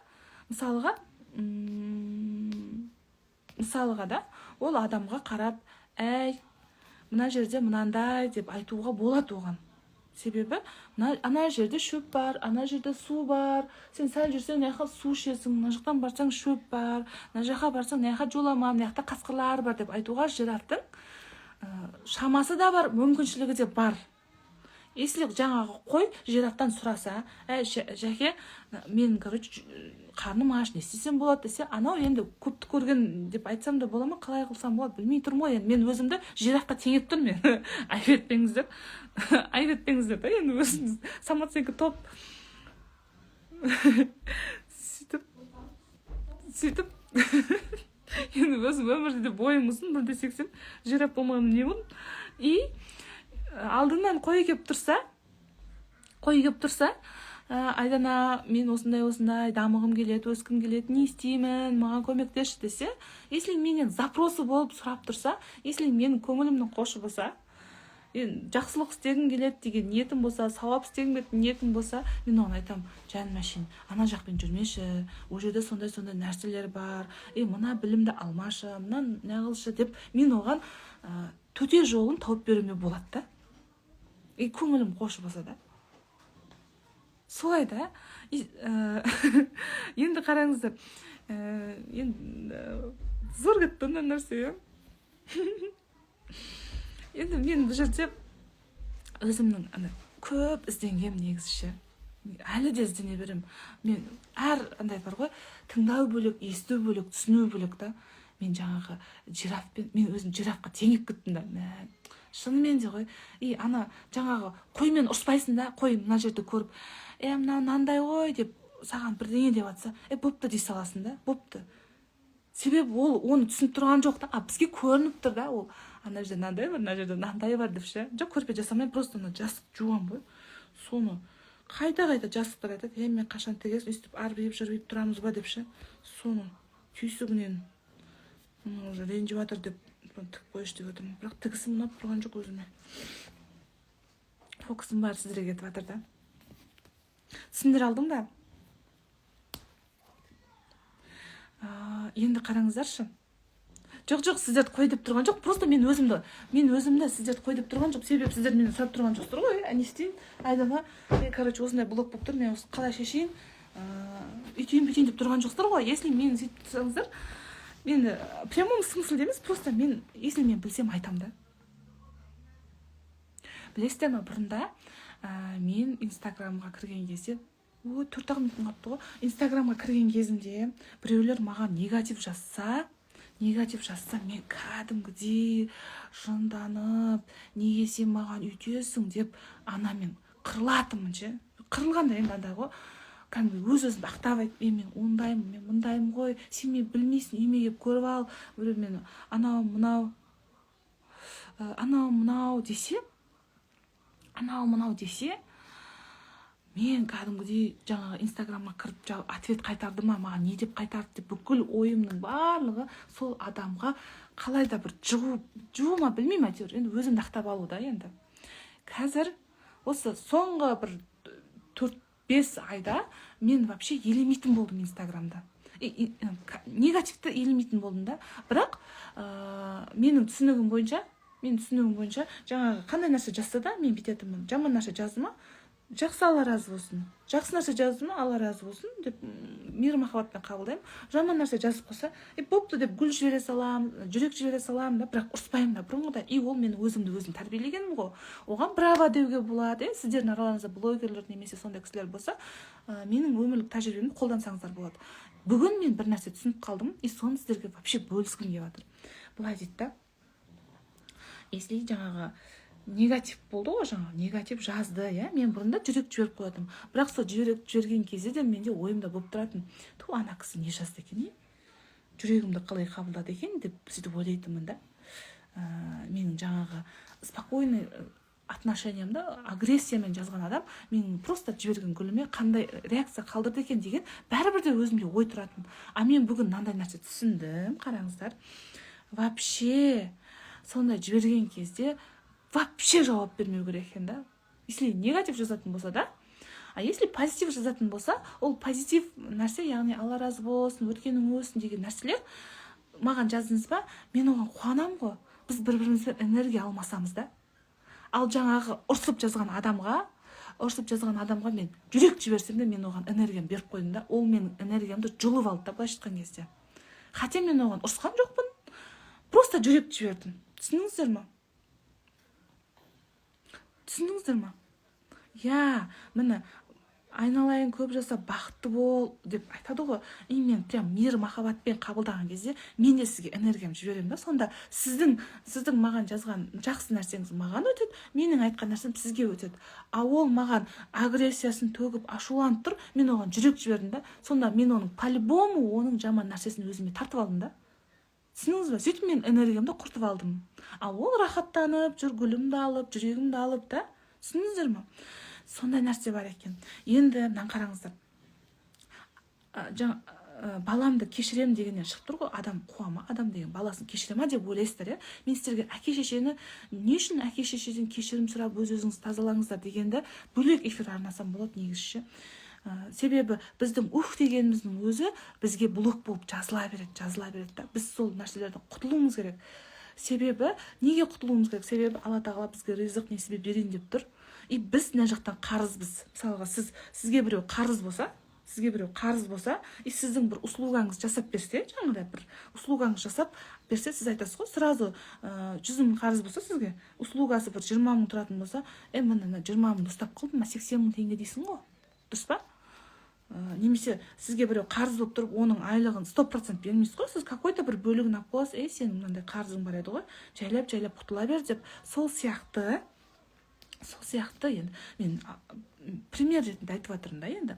Мысалға да, ол адамға қарап: «Әй, мына жерде мынандай», – деп айтуға болады оған. Себебі мына ана жерде шөп бар, ана жерде су бар, сен сәл жүрсең, мына жаққа су ішесің, мына жақтан барсаң, шөп бар, мына жаққа барсаң, мына жаққа жолама, мына жақта қасқырлар бар деп айтуға жирафтың шамасы да бар, мүмкіншілігі де бар. Если жаңағы қой жирафтан сұраса: «Әй, жәке, мен, короче, қарным аш, не істесем болады?» – десе, анау енді көпті көрген деп айтсам да бола ма, қалай қылсам болады, білмей тұрмын ғой. Енді мен өзімді жирафқа теңеп тұрмын мен, айып етпеңіздер, айып етпеңіздер да. Енді өзіміз самооценка топ. Сөйтіп енді өзім өмірде де бойым ұзын, 1,80, жираф болмағаным не болдым. И алдыңнан қой келіп тұрса, қой келіп тұрса: «Айдана, мен осындай осындай дамығым келеді, өскім келеді, не істеймін, маған көмектесші», – десе, если менен запросы болып сұрап тұрса, если менің көңілімнің қошы болса, енді жақсылық істегім келеді деген ниетім болса, сауап істегім келетін ниетім болса, мен оған айтамын: «Жаным, әшейін ана жақпен жүрмеші, ол жерде сондай сондай нәрселер бар, е, мына білімді алмашы, мына неғылшы», – деп мен оған төте жолын тауып беруіме болады да. И көңілім қош болса да, солай да. И енді қараңыздар, енді зор кетті мына нәрсе, иә. Енді мен бұл жерде өзімнің ана көп ізденгенмін негізі ше, әлі де іздене беремін мен. Әр андай бар ғой, тыңдау бөлек, есту бөлек, түсіну бөлек та. Мен жаңағы жирафпен, мен өзім жирафқа теңеп кеттім да, мә, шынымен де ғой. И ана жаңағы қоймен ұрыспайсың да. Қой мына жерді көріп: «Е, мынау мынандай ғой», – деп саған бірдеңе деп жатса, «Е, бопты», – дей саласың да, бопты. Себебі ол оны түсініп тұрған жоқ та, а бізге көрініп тұр да, ол ана жерде мынандай бар, мына жерде мынандай бар деп ше. Жоқ, көрпе жасамаймын, просто ана жастық жуамын ғой, соны қайта қайта жастықтар айтады: «Е, мен қашан тігесің, өйстіп арбиып жырбиып тұрамыз ба?» – деп ше. Соны түйсігінен мына уже ренжіп жатыр деп, тігіп қойшы деп отырмын, бірақ тігісім ұнап тұрған жоқ өзіме. Фокусым бәрі сіздерге кетіп жатыр да. Түсіндіре алдым ба? Енді қараңыздаршы. Жоқ, сіздерді қой деп тұрған жоқ, просто мен өзімді сіздерді қой деп тұрған жоқ, себебі сіздер менен сұрап тұрған жоқсыздар ғой. «Ә, не істейін, Айдана, мен, короче, осындай блок болып тұр, мен осы қалай шешейін, өйтейін бүйтейін деп тұрған жоқсыздар ғой. Если мені сөйтіп тұрсаңыздар, мен в прямом смысле емес, просто мен, если мен білсем, айтамын да. Білесіздер ма, бұрында мен Инстаграмға кірген кезде, ой, 4-ақ минутым қалыпты ғой, Инстаграмға кірген кезімде біреулер маған негатив жазса, мен кәдімгідей жынданып, «Неге сен маған өйтесің?» деп анамен қырылатынмын ше. Қырылғанда енді андай ғой. Кәдімгі өз өзімді ақтап айтып: «Е, мен ондаймын, мен мындаймын ғой, сен мені білмейсің, үйіме келіп көріп ал, біреу мені анау мынау анау мынау десе, анау мынау десе», мен кәдімгідей жаңағы Инстаграмға кіріп, ответ қайтарды ма, маған не деп қайтарды деп, бүкіл ойымның барлығы сол адамға қалай да бір жығу, жығу ма, білмеймін, әйтеуір енді өзімді ақтап алу да. Енді қазір осы соңғы бір 4-5 айда мен вообще елемейтін болдым Инстаграмда. Негативті елемейтін болдым да. Бірақ менің түсінігім бойынша жаңағы қандай нәрсе жазса да, мен бүйтетінмін: жаман нәрсе жазды ма, жақсы, Алла разы болсын; жақсы нәрсе жазды ма, Алла разы болсын деп мейір махаббатпен қабылдаймын. Жаман нәрсе жазып қалса, е, бопты деп гүл жібере саламын, жүрек жібере саламын да, бірақ ұрыспаймын да бұрынғыдай. И ол менің өзімді өзім тәрбиелегенім ғой, оған браво деуге болады, иә. Сіздердің араларыңызда блогерлер немесе сондай кісілер болса, менің өмірлік тәжірибемді қолдансаңыздар болады. Бүгін мен бір нәрсе түсініп қалдым и соны сіздерге вообще бөліскім келіп жатыр. Былай дейді да: если жаңағы негатив болды ғой, жаңағы негатив жазды, иә, мен бұрында жүрек жіберіп қоятынмын. Бірақ сол жүрек жіберген кезде де менде ойымда болып тұратын: «Ту, ана кісі не жазды екен, е, жүрегімді қалай қабылдады екен?» – деп сөйтіп ойлайтынмын да. Менің жаңағы спокойный отношениямда агрессиямен жазған адам менің просто жіберген гүліме қандай реакция қалдырды екен деген бәрібір де өзімде ой тұратын. А мен бүгін мынандай нәрсе түсіндім, қараңыздар: вообще сондай жіберген кезде вообще жауап бермеу керек екен да, если негатив жазатын болса да. А если позитив жазатын болса, ол позитив нәрсе, яғни «Алла разы болсын», «Өткенің өссін» деген нәрселер маған жаздыңыз ба, мен оған қуанамын ғой. Біз бір бірімізбен энергия алмасамыз да. Ал жаңағы ұрсып жазған адамға мен жүрек жіберсем де, мен оған энергиямды беріп қойдым да, ол менің энергиямды жұлып алды да, былайша айтқан кезде. Хотя мен оған ұрысқан жоқпын, просто жүрек жібердім. Түсіндіңіздер ма? Түсіндіңіздер ма? Иә, міне, «Айналайын, көп жаса, бақытты бол» деп айтады ғой. И мен прям мейір махаббатпен қабылдаған кезде мен де сізге энергиямды жіберемін да. Сонда сіздің маған жазған жақсы нәрсеңіз маған өтеді, менің айтқан нәрсем сізге өтеді. А ол маған агрессиясын төгіп, ашуланып тұр, мен оған жүрек жібердім да. Сонда мен оның по любому оның жаман нәрсесін өзіме тартып алдым да, түсіндіңіз ба? Сөйтіп мен энергиямды құртып алдым, ал ол рахаттанып жүр, гүлімді алып, жүрегімді алып та. Түсіндіңіздер ма? Сондай нәрсе бар екен. Енді мынаны қараңыздар. Жаңа баламды кешіремін дегеннен шығып тұр ғой. Адам қуа ма, адам деген баласын кешіре ма деп ойлайсыздар, иә. Мен сіздерге әке шешені не үшін, әке шешеден кешірім сұрап, өз өзіңізді тазалаңыздар дегенді бөлек эфир арнасам болады негізі ше. Себебі біздің «ух» дегеніміздің өзі бізге блок болып жазыла береді, жазыла береді да. Біз сол нәрселерден құтылуымыз керек. Себебі неге құтылуымыз керек? Себебі Алла Тағала бізге ризық несібе берейін деп тұр, и біз мына жақтан қарызбыз. Мысалға, сізге біреу қарыз болса, сізге біреу қарыз болса и сіздің бір услугаңыз жасап берсе, жаңағыдай бір услугаңыз жасап берсе, сіз айтасыз ғой сразу, 100 000 қарыз болса сізге, услугасы бір 20 000 тұратын болса: «Е, міне, мына 20 000-ды ұстап қалдым ма, 80 000 теңге», – дейсің ғой, дұрыс па? Немесе сізге біреу қарыз болып тұрып, оның айлығын 100% бермейсіз ғой, сіз какой-то бір бөлігін алып қоясыз: «Ей, сенің мынандай қарызың бар еді ғой, жайлап жайлап құтыла бер», – деп. Сол сияқты енді мен пример ретінде айтып жатырмын да. Енді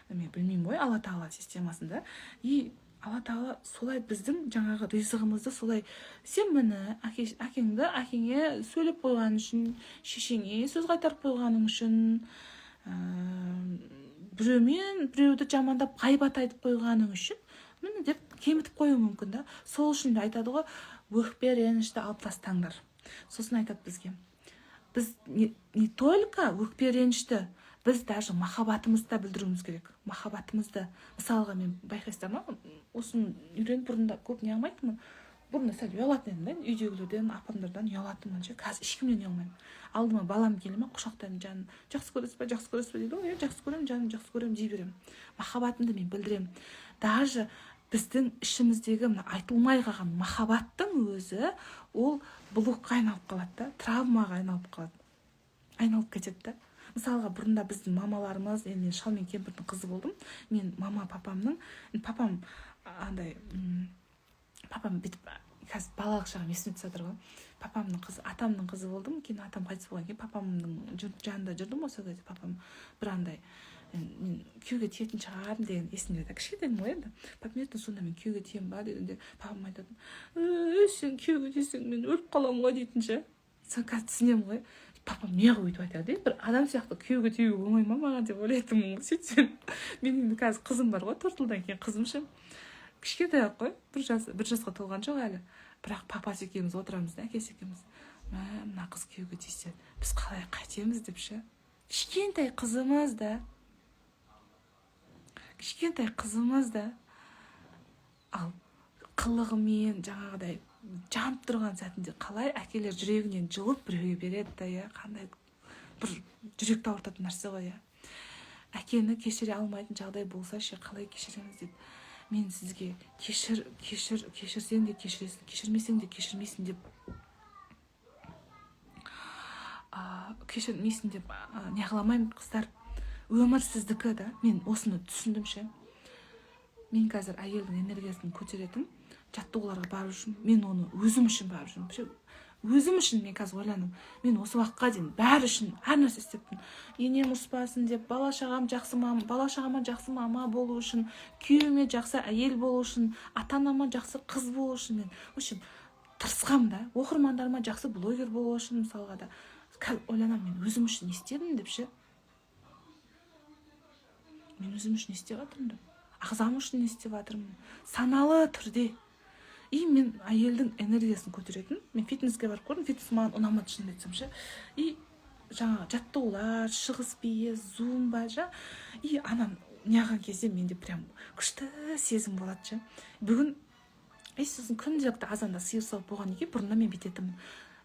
мен білмеймін ғой Алла Тағала системасында. И Алла Тағала солай біздің жаңағы ризығымызды солай, сен міне әкеңді, әкеңе сөйлеп қойған үшін, шешеңе сөз қайтарып қойғаның үшін, біреумен біреуді жамандап, ғайбат айтып қойғаның үшін, міне деп кемітіп қоюы мүмкін да. Сол үшін де айтады ғой: өкпе ренішті алып тастаңдар. Сосын айтады бізге, біз не только өкпе ренішті, біз даже махаббатымызды да білдіруіміз керек, махаббатымызды. Мысалға, мен, байқайсыздар ма, осыны үйреніп, бұрында көп не қылмайтынмын, бұрында сәл ұялатын едім да, үйдегілерден, апамдардан ұялатынмын ше. Қазір ешкімнен ұялмаймын. Алдыма балам келе ма, құшақтаймын: «Жаным, жақсы көресіз ба, жақсы көресіз ба?» – дейді ғой. «Иә, жақсы көремін, жаным, жақсы көремін», – дей беремін. Махаббатымды мен білдіремін. Даже біздің ішіміздегі мына айтылмай қалған махаббаттың өзі ол блокқа айналып қалады да, травмаға айналып қалады, айналып кетеді да. Мысалға, бұрында біздің мамаларымыз, енді мен шал мен кемпірдің қызы болдым, мен мама папамның, папам андай, папам бүйтіп, қазір балалық шағым есіме түсіп жатыр ғой. Папамның қызы, атамның қызы болдым. Кейін атам қайтыс болғаннан кейін папамның жанында жүрдім ғой. Сол кезде папам бір андай Мен күйеуге тиетін шығармын деген есімде да, кішкентаймын ғой енді. Папам ертең сонда мен күйеуге тиемін ба дегенде, папам айтатын: «Ей, сен күйеуге тисең, мен өліп қаламын ғой», — дейтін ше. Соны қазір түсінемін ғой, папам неғып өйтіп айтады, бір адам сияқты күйеуге тию оңай ма маған деп ойлайтынмын ғой. Сөйтсем, мен енді қазір қызым бар ғой, 4 жылдан кейін қызым ше, кішкентай ақ қой, 1 жас, 1 жасқа толған жоқ әлі. Бірақ папасы екеуміз отырамыз да, әкесі екеуміз: «Мә, мына қыз күйеуге тисе, біз қалай, қайтеміз?» — деп ше. Кішкентай қызымыз да, кішкентай қызымыз да, ал қылығымен жаңағыдай жанып тұрған сәтінде қалай әкелер жүрегінен жұлып біреуге береді да, иә? Қандай бір жүректі ауыртатын нәрсе ғой, иә? Әкені кешіре алмайтын жағдай болса ше, қалай кешіреміз дейді. Мен сізге кешір, кешір, кешірсең де кешіресің, кешірмесең де кешірмейсің деп, кешірмейсің деп не қыла алмаймын, қыздар. Өмір сіздікі да. Мен осыны түсіндім ше. Мен қазір әйелдің энергиясын көтеретін жаттығуларға барып жүрмін. Мен оны өзім үшін барып жүрмін, өзім үшін. Мен қазір ойландым, мен осы уақытқа дейін бәрі үшін әр нәрсе істеппін: енем ұрыспасын деп, бала шағам жақсы мама, бала шағама жақсы мама болу үшін, күйеуіме жақсы әйел болу үшін, ата анама жақсы қыз болу үшін. Мен, в общем, тырысқанмын да, оқырмандарыма жақсы блогер болу үшін, мысалға да. Қазір ойланамын, мен өзім үшін не істедім деп ше. Мен өзім үшін не істеп жатырмын деп, ағзам үшін не істеп жатырмын саналы түрде? И мен әйелдің энергиясын көтеретін, мен фитнеске барып көрдім, фитнес маған ұнамады, шынымды айтсам ше. И жаңағы жаттығулар, шығыс биі, зумба ша, и ананы неғылған кезде менде прям күшті сезім болады ше. Бүгін и сосын күнделікті азанда сиыр сауып болғаннан кейін, бұрында мен бүйтетінмін: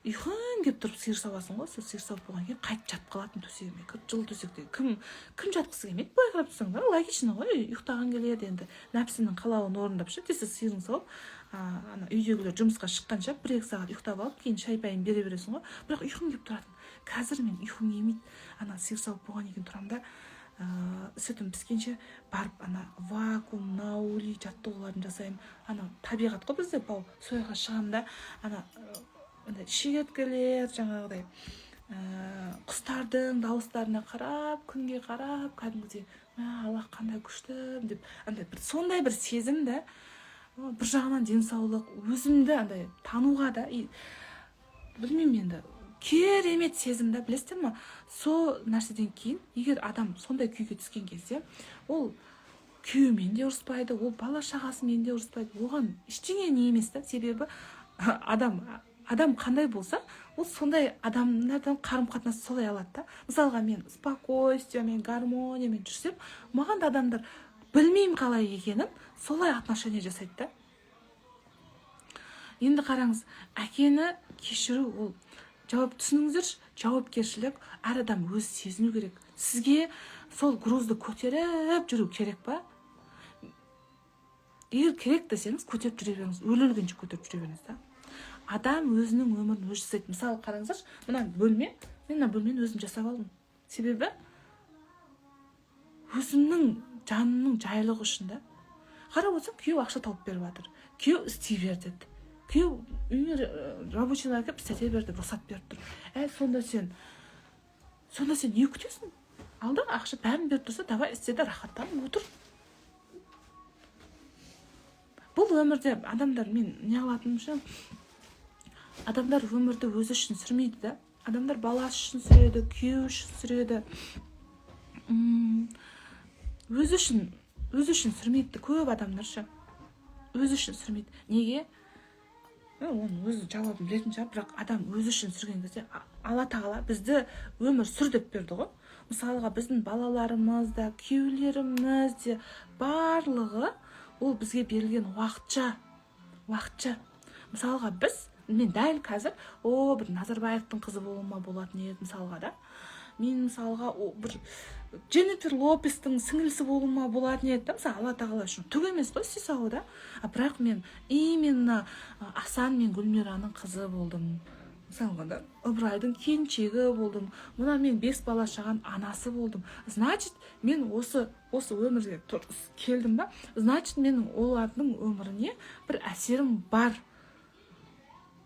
ұйқың келіп тұрып сиыр сауасың ғой, сол сиыр сауып болғаннан кейін қайтып жатып қалатын төсегіме кіріп. Жылы төсекте кім жатқысы келмейді, былай қарап тұрсаң да, логично ғой, ұйықтаған келеді енді, нәпсінің қалауын орындап ше. Тез сиырын сауып, ана үйдегілер жұмысқа шыққанша 1-2 сағат ұйықтап алып, кейін шай пайын бере бересің ғой. Бірақ ұйқым келіп тұратын. Қазір мен ұйқым келмейді. Ана сиыр сауып болғаннан кейін тұрамын да, сүтім піскенше барып, ана вакуум, наули жаттығуларын жасаймын. Ана табиғат қой бізде, бау, сол жаққа шығамын да, ана андай шегірткелер, жаңағыдай құстардың дауыстарына қарап, күнге қарап, кәдімгідей: «Мә, Аллах, қандай күшті!» — деп, андай бір сондай бір сезім да. Бір жағынан денсаулық, өзімді андай тануға да, и білмеймін енді, керемет сезім да, білесіздер ма? Сол нәрседен кейін, егер адам сондай күйге түскен кезде, ол күйеуімен де ұрыспайды, ол бала шағасымен де ұрыспайды, оған ештеңе не емес та. Себебі адам қандай болса, ол сондай адамдардан қарым қатынас солай алады да. Мысалға, мен спокойствиемен, гармониямен жүрсем, маған да адамдар, білмеймін қалай екенін, солай отношение жасайды да. Енді қараңыз, әкені кешіру ол жауап, түсініңіздерші, жауапкершілік. Әр адам өзі сезіну керек. Сізге сол грузды көтеріп жүру керек па? Егер керек десеңіз, көтеріп жүре беріңіз, өле өлгенше көтеріп жүре беріңіз да. Адам өзінің өмірін өзі жасайды. Мысалы, қараңыздаршы, мына бөлме, мен мына бөлмені өзім жасап алдым, себебі өзімнің жанымның жайлығы үшін да. Қарап отырсам, күйеу ақша тауып беріп жатыр, күйеу істей бер деді, күйеу үйіңе рабочийлар келіп істете бер деп рұқсат беріп тұр. Ә, сонда сен не күтесің? Алда ақша бәрін беріп тұрса, давай, істе де, рахаттанып отыр. Бұл өмірде адамдар, мен не қылатыным ше, адамдар өмірді өзі үшін сүрмейді да. Адамдар баласы үшін сүреді, күйеуі үшін сүреді, өзі үшін сүрмейді көп адамдар ше, өзі үшін сүрмейді. Неге? Оның өзі жауабын білетін шығар. Бірақ адам өзі үшін сүрген кезде, Алла тағала бізді өмір сүр деп берді ғой. Мысалға, біздің балаларымыз да, күйеулеріміз де, барлығы ол бізге берілген уақытша, уақытша. Мысалға, біз, мен дәл қазір о бір Назарбаевтың қызы болуыма болатын еді, мысалға да. Мен, мысалға, о, бір Дженнифер Лопестің сіңілісі болуыма болатын еді да. Мысалы, Алла тағала үшін түк емес қой істей салу да. А бірақ мен именно Асан мен Гүлмираның қызы болдым, мысалға да, Ыбырайдың келіншегі болдым, мына мен бес бала шағаның анасы болдым. Значит, мен осы өмірге келдім ба, значит, менің олардың өміріне бір әсерім бар,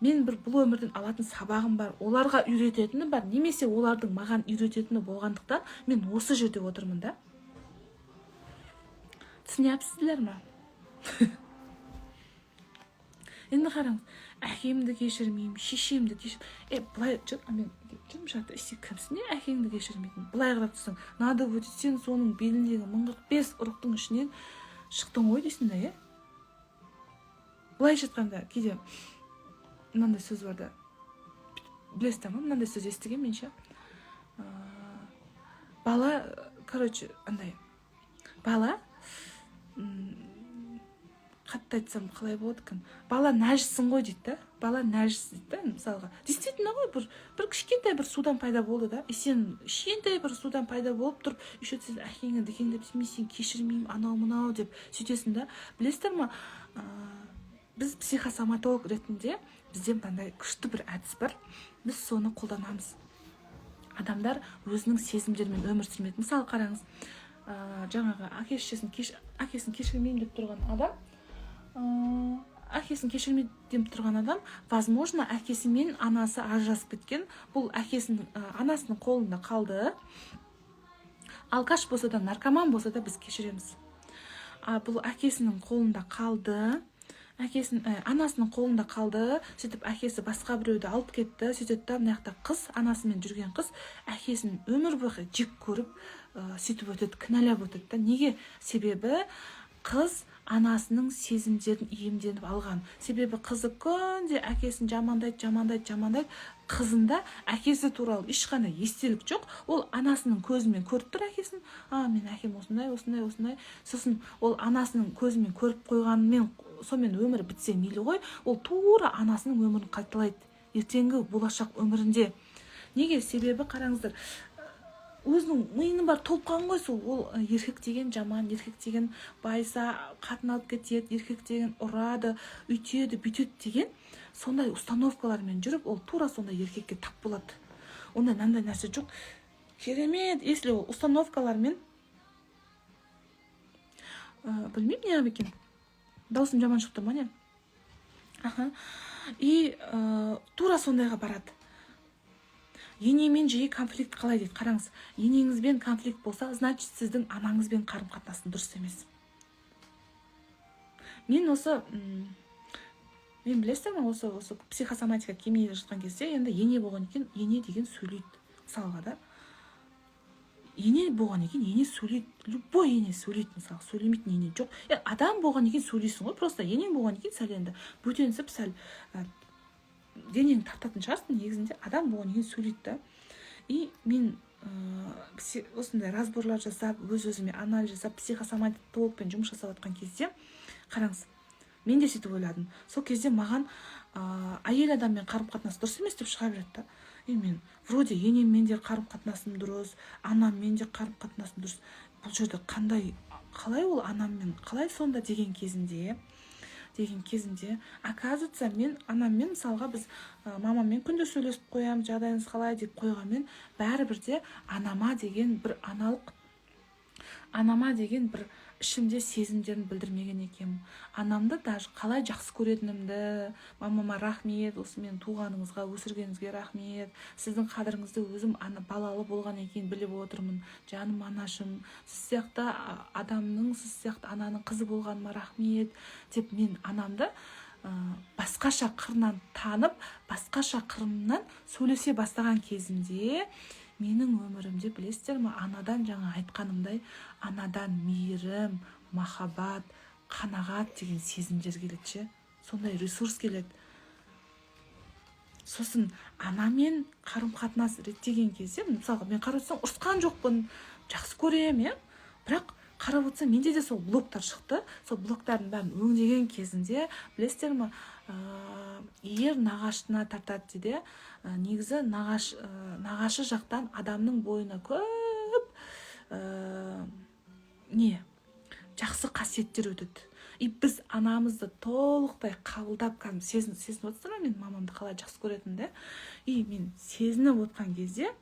мен бір бұл өмірден алатын сабағым бар, оларға үйрететінім бар немесе олардың маған үйрететіні болғандықтан, мен осы жерде отырмын да. Түсінесіздер ма? Енді қараңыз: әкемді кешірмеймін, шешемді кешір. Е, былай жүр, мен жүрмін жатыр, сен кімсің, не әкеңді кешірмейтін? Былай қарап тұрсаң, надо будет, сен соның беліндегі 1045 ұрықтың ішінен шықтың ғой дейсің да, иә. Былайша айтқанда, кейде мынандай сөз бар да, білесіздер ма, мынандай сөз естігенмін мен ше. Бала, короче, андай бала, қатты айтсам қалай болады екен, бала нәжіссің ғой дейді да, бала нәжіс дейді да. Мысалға, действительно ғой, бір кішкентай бір судан пайда болды да, и сен кішкентай бір судан пайда болып тұрып, еще сен әкеңе дікеңдеп, мен сені кешірмеймін, анау мынау деп сөйтесің да. Білесіздер ма, біз психосоматолог ретінде бізде мынандай күшті бір әдіс бар, біз соны қолданамыз. Адамдар өзінің сезімдерімен өмір сүрмейді. Мысалы, қараңыз, жаңағы әке шешесін кеш, әкесін кешірмеймін деп тұрған адам, әкесін кешірмейді деп тұрған адам, возможно, әкесі мен анасы ажырасып кеткен. Бұл әкесінің, анасының қолында қалды. Алкаш болса да, наркоман болса да, біз кешіреміз. А бұл әкесінің қолында қалды, әкесін, анасының қолында қалды. Сөйтіп әкесі басқа біреуді алып кетті. Сөйтеді да, мына жақта қыз, анасымен жүрген қыз әкесін өмір бойы жек көріп, сөйтіп өтеді, кінәлап өтеді да. Неге? Себебі қыз анасының сезімдерін иемденіп алған. Себебі қызы күнде әкесін жамандайды, жамандайды, жамандайды. Қызында әкесі туралы ешқандай естелік жоқ. Ол анасының көзімен көріп тұр әкесін: «А, менің әкем осындай, осындай, осындай». Сосын ол анасының көзімен көріп қойғанымен, сонымен өмірі бітсе мейлі ғой, ол тура анасының өмірін қайталайды ертеңгі болашақ өмірінде. Неге? Себебі, қараңыздар, өзінің миының бәрі толып қалған ғой сол. Ол еркек деген жаман, еркек деген байыса қатын алып кетеді, еркек деген ұрады, үйтеді, бүйтеді деген сондай установкалармен жүріп, ол тура сондай еркекке тап болады. Ондай мынандай нәрсе жоқ. Керемет, если ол установкалармен, білмеймін, неғып екен, даусым жаман шығып тұр ма, не? Аха, и тура сондайға барады. Енемен жиі конфликт қалай дейді. Қараңыз, енеңізбен конфликт болса, значит, сіздің анаңызбен қарым қатынасың дұрыс емес. Мен осы, мен, білесіздер ма, осы психосоматика келмей жатқан кезде, енді ене болған екен, ене деген сөйлейді мысалға да. Ене болғаннан кейін ене сөйлейді, любой ене сөйлейді мысалы, сөйлемейтін ене жоқ. Е, адам болғаннан кейін сөйлейсің ғой. Просто енең болғаннан кейін сәл енді бөтенсіп, сәл денеңді тартатын шығарсың. Негізінде адам болғаннан кейін сөйлейді да. И мен осындай разборлар жасап, өз өзіме анализ жасап, психосоматологпен жұмыс жасап жатқан кезде, қараңыз, мен де сөйтіп ойладым. Сол кезде маған әйел адаммен қарым қатынас дұрыс емес деп шыға береді да. И мен вроде енеммен де қарым қатынасым дұрыс, анаммен де қарым қатынасым дұрыс, бұл жерде қандай, қалай ол анаммен қалай сонда деген кезінде, оказывается, мен анаммен, мысалға, біз мамаммен күнде сөйлесіп қоямыз, жағдайыңыз қалай деп қойғанмен, бәрібір де анама деген бір аналық, анама деген бір ішімде сезімдерін білдірмеген екенмін. Анамды даже қалай жақсы көретінімді, мамама рахмет, осы мені туғаныңызға, өсіргеніңізге рахмет, сіздің қадіріңізді өзім ана балалы болғаннан кейін біліп отырмын, жаным анашым, сіз сияқты адамның, сіз сияқты ананың қызы болғаныма рахмет деп, мен анамды басқаша қырынан танып, басқаша қырымнан сөйлесе бастаған кезімде, менің өмірімде, білесіздер ме, анадан, жаңа айтқанымдай, анадан мейірім, махаббат, қанағат деген сезімдер келеді ше, сондай ресурс келеді. Сосын анамен қарым қатынас реттеген кезде, мысалға, мен қарап отырсам, ұрысқан жоқпын, жақсы көремін, иә. Бірақ қарап отырсам, менде де сол блоктар шықты. Сол блоктардың бәрін өңдеген кезінде, білесіздер ма, ер нағашына тартады дейді, иә. Негізі нағашы жақтан адамның бойына көп не жақсы қасиеттер өтеді. И біз анамызды толықтай қабылдап, кәдімгі сезініп отырсыздар ма, мен мамамды қалай жақсы көретінімді? И мен сезініп отқан кезде,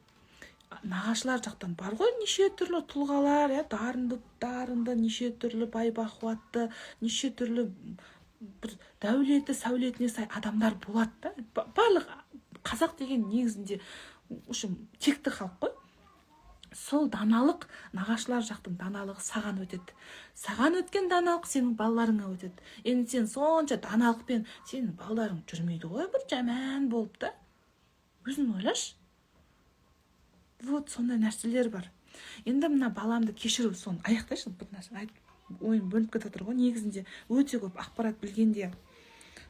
нағашылар жақтан бар ғой неше түрлі тұлғалар, иә, дарынды, дарынды, неше түрлі бай бақуатты, неше түрлі бір дәулеті, сәулетіне сай адамдар болады да. Барлық қазақ деген негізінде, в общем, текті халық қой. Сол даналық, нағашылар жақтың даналығы саған өтеді. Саған өткен даналық сенің балаларыңа өтеді. Енді сен сонша даналықпен, сенің балаларың жүрмейді ғой бір жаман болып та. Өзің ойлашы. Вот сондай нәрселер бар. Енді мына баламды кешіру, соны аяқтайшы, бір нәрсе айтып, ойым бөлініп кетіп жатыр ғой. Негізінде өте көп ақпарат білгенде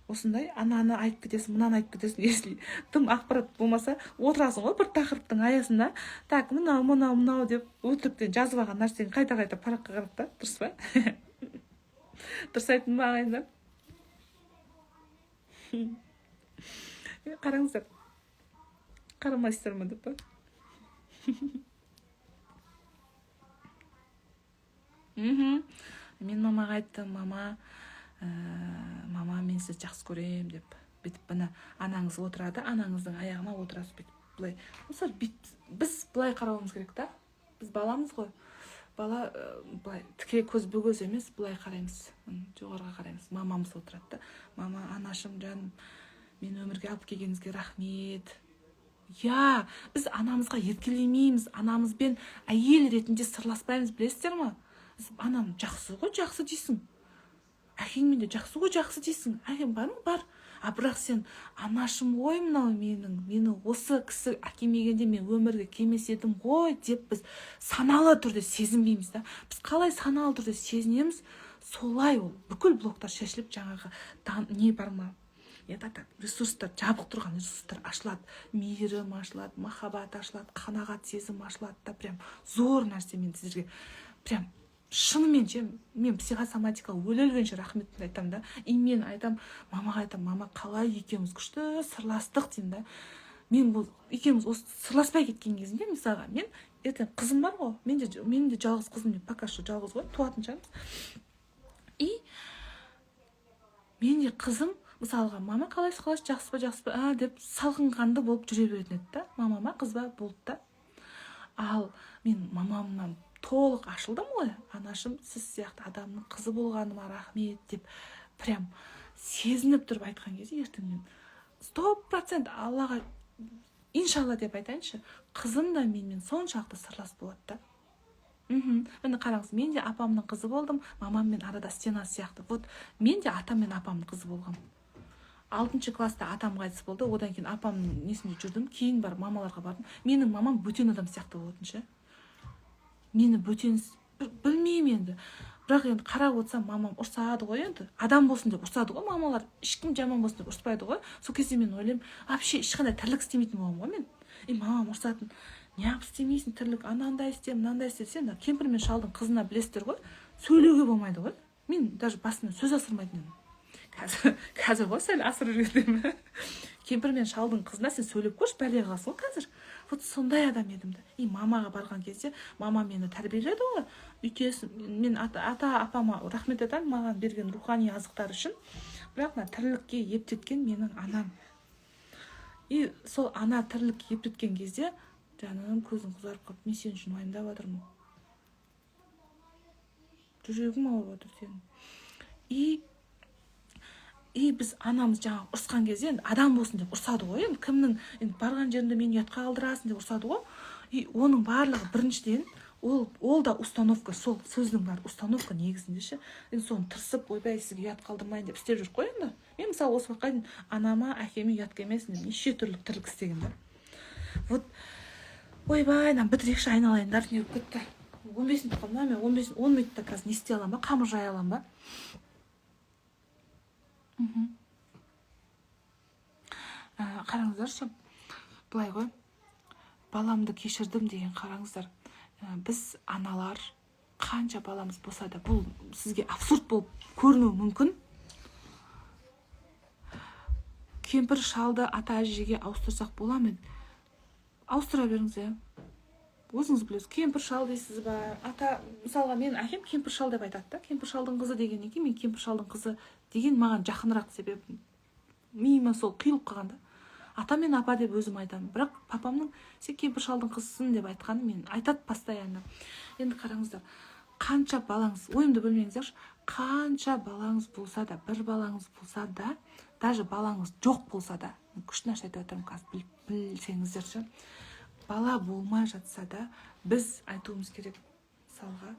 осындай ананы айтып кетесің, мынаны айтып кетесің. Если тым ақпарат болмаса, отырасың ғой бір тақырыптың аясында, так, мынау, мынау, мынау деп өтіріктен жазып алған нәрсені қайта қайта параққа қарап та. Дұрыс па? Дұрыс айттым ба, ағайындар? Қараңыздар, қарамайсыздар ма деп па? Мен мамаға айттым: мама, мама, мен сізді жақсы көремін деп. Бүйтіп міне анаңыз отырады, анаңыздың аяғына отырасыз бүйтіп былай. Мысалы, біз былай қарауымыз керек та, біз баламыз ғой. Бала былай тіке көзбе көз емес, былай қараймыз, жоғарыға қараймыз. Мамамыз отырады да: мама, анашым, жаным, мені өмірге алып келгеніңізге рахмет. Иә, біз анамызға еркелемейміз, анамызбен әйел ретінде сырласпаймыз, білесіздер ма? Анам жақсы ғой, жақсы дейсің, әкеңмен де жақсы ғой, жақсы дейсің, әкең бар ма? Бар. А бірақ сен анашым ғой мынау менің, мені осы кісі әкелмегенде мен өмірге келмес едім ғой деп біз саналы түрде сезінбейміз да. Біз қалай саналы түрде сезінеміз, солай ол бүкіл блоктар шешіліп, жаңағы не бар ма, ресурстар, жабық тұрған ресурстар ашылады, мейірім ашылады, махаббат ашылады, қанағат сезім ашылады да. Прям зор нәрсе. Мен сіздерге прям шынымен ше, мен психосоматикаға өле-өлгенше рахметімді айтамын да. И мен айтам, мамаға айтам: мама, қалай екеуміз күшті сырластық деймін да. Мен бұл екеуміз осы сырласпай кеткен кезінде, мысалға, мен ертең қызым бар ғой, менің де жалғыз қызым, мен пока что жалғыз ғой, туатын шығармыз. И мен де қызым мысалға: мама, қалайсыз, қалайсыз, жақсы ба, жақсы ба, деп салқынқанды болып жүре беретін еді да. Мама ма, қыз ба болды да. Ал мен мамамнан толық ашылдым ғой. Анашым, сіз сияқты адамның қызы болғаныма рахмет деп прям сезініп тұрып айтқан кезде, ертең мен 100% Аллаға иншалла деп айтайыншы, қызым да менімен соншалықты сырлас болады да. Міне қараңыз, мен де апамның қызы болдым, мамаммен арада стена сияқты. Вот мен де атам мен апамның қызы болғанмын. 6 класста атам қайтыс болды, одан кейін апамның несінде жүрдім, кейін барып мамаларға бардым. Менің мамам бөтен адам сияқты болатын ше. Мені бөтен білмеймін енді, бірақ енді қарап отырсам, мамам ұрсады ғой енді, адам болсын деп ұрсады ғой мамалар, ешкім жаман болсын деп ұрыспайды ғой. Сол кезде мен ойлаймын, вообще ешқандай тірлік істемейтін болғанмын ғой мен. И мамам ұрсатын: неғып істемейсің тірлік, анандай істе, мынандай істе десе, кемпір мен шалдың қызына білесіздер ғой, сөйлеуге болмайды ғой. Мен даже басымнан сөз асырмайтын едім. Қазір ғой сәл асырып жібердім. Кемпір мен шалдың қызына сен сөйлеп көрші, бәле қыласың ғой қазір. Вот сондай адам едім да. И мамаға барған кезде мама мені тәрбиеледі ғой, үйтесің. Мен ата апама рахмет айтамын маған берген рухани азықтар үшін, бірақ мына тірлікке ептеткен менің анам. И сол ана тірлікке ептеткен кезде, жаным, көзің қызарып қалып, мен сен үшін уайымдап жатырмын, жүрегім ауырып жатыр сенің. И біз анамыз жаңағы ұрысқан кезде, енді адам болсын деп ұрсады ғой енді, кімнің енді барған жерінде мені ұятқа қалдырасың деп ұрсады ғой. И оның барлығы біріншіден ол да установка, сол сөздің бәрі установка негізінде ше. Енді соны тырысып, ойбай, сізге ұят қалдырмайын деп істеп жүрік қой енді. Мен мысалы осы уақытқа дейін анама, әкеме ұят келмесін деп неше түрлі тірлік істегенмін да. Вот ойбай, мынаны бітірейікші, айналайындар, не болып кетті, 15 минут қалды ма? Мен 15, 10 минутта қазір не істей аламын ба, қамыр жая аламын ба? Қараңыздаршы, былай ғой, баламды кешірдім деген. Қараңыздар, біз аналар қанша баламыз болса да, бұл сізге абсурд болып көрінуі мүмкін. Кемпір шалды ата әжеге ауыстырсақ бола ма? Ауыстыра беріңіз, иә, өзіңіз білесіз. Кемпір шал дейсіз ба, ата, мысалға, мен әкем кемпір шал деп айтады да. Кемпір шалдың қызы дегеннен кейін мен кемпір шалдың қызы деген маған жақынырақ, себебі миыма сол құйылып қалған да. Ата мен апа деп өзім айтамын, бірақ папамның сен кемпір шалдың қызысың деп айтқаны мен айтады постоянно. Енді қараңыздар, қанша балаңыз, ойымды бөлмеңіздерші, қанша балаңыз болса да, бір балаңыз болса да, даже балаңыз жоқ болса да, күшті нәрсе айтып жатырмын қазір, білсеңіздерші. Бала болмай жатса да, біз айтуымыз керек, мысалға,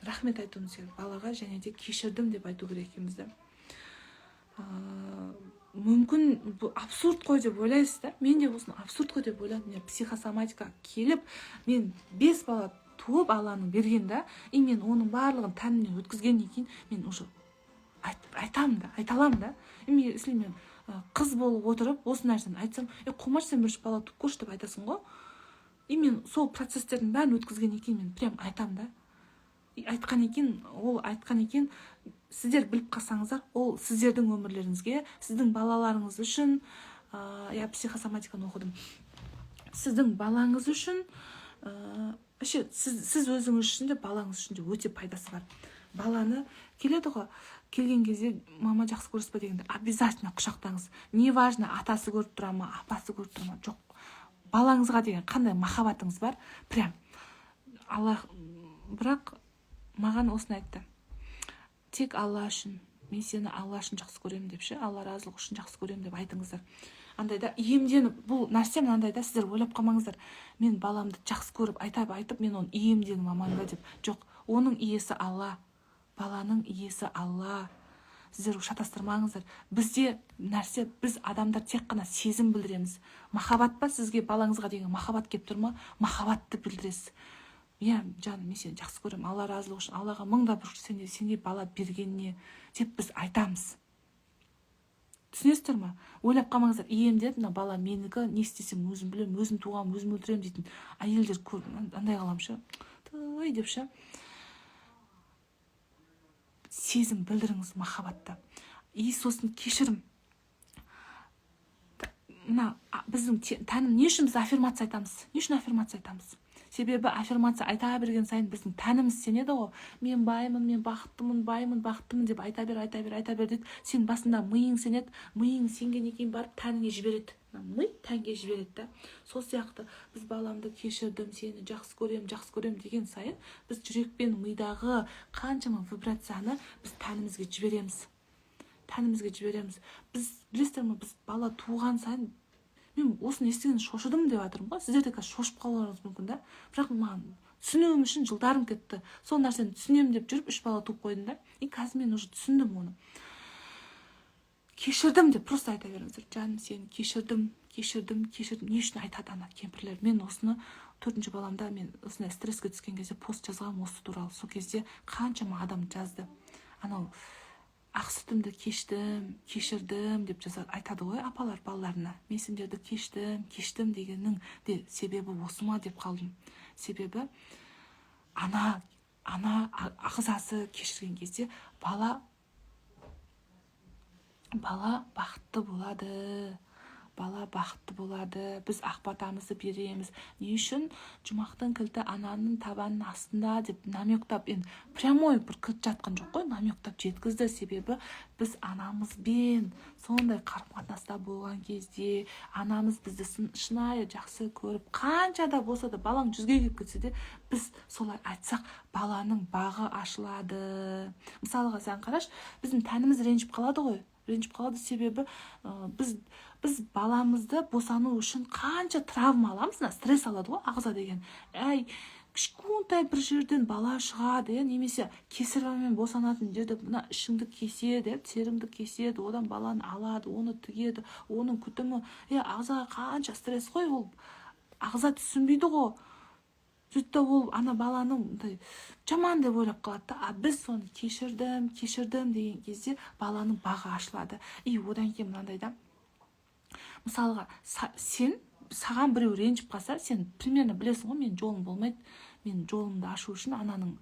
рахмет айтуымыз керек балаға және де кешірдім деп айту керек екенбіз да. Мүмкін, бұл абсурд қой деп ойлайсыз да. Мен де осыны абсурд қой деп ойладым. Мен психосоматика келіп, мен бес бала туып, Алланың берген да, и мен оның барлығын тәнімнен өткізгеннен кейін мен уже айтамын да, айта аламын да. И мен, если мен қыз болып отырып осы нәрсені айтсам, е, қумашы, сен бірінші бала туып көрші деп айтасың ғой. И мен сол процесстердің бәрін өткізгеннен кейін мен прям айтамын да. И айтқан екен, ол айтқан екен, сіздер біліп қалсаңыздар, ол сіздердің өмірлеріңізге, сіздің балаларыңыз үшін, я психосоматиканы оқыдым, сіздің балаңыз үшін, вообще сіз өзіңіз үшін де, балаңыз үшін де өте пайдасы бар. Баланы келеді ғой, келген кезде «Мама, жақсы көресіз ба?» дегенде обязательно құшақтаңыз. Неважно, атасы көріп тұра ма, апасы көріп тұра ма, жоқ, балаңызға деген қандай махаббатыңыз бар, прям Алла. Бірақ маған осыны айтты: тек Алла үшін, мен сені Алла үшін жақсы көремін деп ше, Алла разылығы үшін жақсы көремін деп айтыңыздар. Андай да иемденіп, бұл нәрсе мынандай да, сіздер ойлап қалмаңыздар, мен баламды жақсы көріп айтып айтып, мен оны иемденіп алмадым ба деп. Жоқ, оның иесі Алла, баланың иесі Алла, сіздер шатастырмаңыздар. Бізде нәрсе, біз адамдар тек қана сезім білдіреміз. Махаббат па, сізге балаңызға деген махаббат келіп тұр ма, махаббатты білдіресіз. Иә, жаным, мен сені жақсы көремін Алла разылығы үшін, Аллаға мың да бір шүкір сендей бала бергеніне деп біз айтамыз. Түсінесіздер ма? Ойлап қалмаңыздар, иемдеп, мына бала менікі, не істесем өзім білемін, өзім туғанмын, өзім өлтіремін дейтін әйелдер көп. Андай қаламын ше, тый деп ше. Сезім білдіріңіз, махаббатты. И сосын кешірім. Мына біздің тәнім, не үшін біз аффирмация айтамыз? Не үшін аффирмация айтамыз? Себебі аффирмация айта берген сайын біздің тәніміз сенеді ғой. Мен баймын, мен бақыттымын, баймын, бақыттымын деп айта бер, айта бер, айта бер дейді. Сен басында миың сенеді, миың сенгеннен кейін барып тәніңе жібереді, ми тәнге жібереді да. Сол сияқты біз баламды кешірдім, сені жақсы көремін, жақсы көремін деген сайын біз жүрек пен мидағы қаншама вибрацияны біз тәнімізге жібереміз, тәнімізге жібереміз. Біз, білесіздер ма, біз бала туған сайын, мен осыны естігенде шошыдым деп жатырмын ғой, сіздер де қазір шошып қалуларыңыз мүмкін да. Бірақ маған түсінуім үшін жылдарым кетті. Сол нәрсені түсінемін деп жүріп, үш бала туып қойдым да. И қазір мен уже түсіндім оны. Кешірдім деп просто айта беріңіздер: жаным, сені кешірдім, кешірдім, кешірдім. Не үшін айтады ана кемпірлер? Мен осыны төртінші баламда, мен осындай стресске түскен кезде пост жазғанмын осы туралы. Сол кезде қаншама адам жазды, анау ақ сүтімді кештім, кешірдім деп жазады, айтады ғой апалар балаларына. Мен сендерді кештім, кештім дегеннің де себебі осы ма деп қалдым. Себебі ана ағзасы кешірген кезде бала бақытты болады, бала бақытты болады. Біз ақ батамызды береміз. Не үшін жұмақтың кілті ананың табанының астында деп намёктап, енді прямой бір кілт жатқан жоқ қой, намёктап жеткізді. Себебі біз анамызбен сондай қарым қатынаста болған кезде, анамыз бізді шынайы жақсы көріп, қанша да болса да, балаң 100-ге келіп кетсе де, біз солай айтсақ, баланың бағы ашылады. Мысалға, сен қарашы, біздің тәніміз ренжіп қалады ғой, ренжіп қалады. Себебі біз баламызды босану үшін қанша травма аламыз, мына стресс алады ғой ағза деген. Әй, кішкентай бір жерден бала шығады, иә, немесе кесарево босанатын жерде мына ішіңді кеседі, иә, теріңді кеседі, одан баланы алады, оны тігеді, оның күтімі, иә, ағзаға қанша стресс қой. Ол ағза түсінбейді ғой. Сөйтті да, ол ана баланы мындай жаман деп ойлап қалады да. А біз соны кешірдім, кешірдім деген кезде баланың бағы ашылады. И одан кейін мынандай да, мысалға, сен, саған біреу ренжіп қалса, сен примерно білесің ғой, менің жолым болмайды. Мен жолымды ашу үшін ананың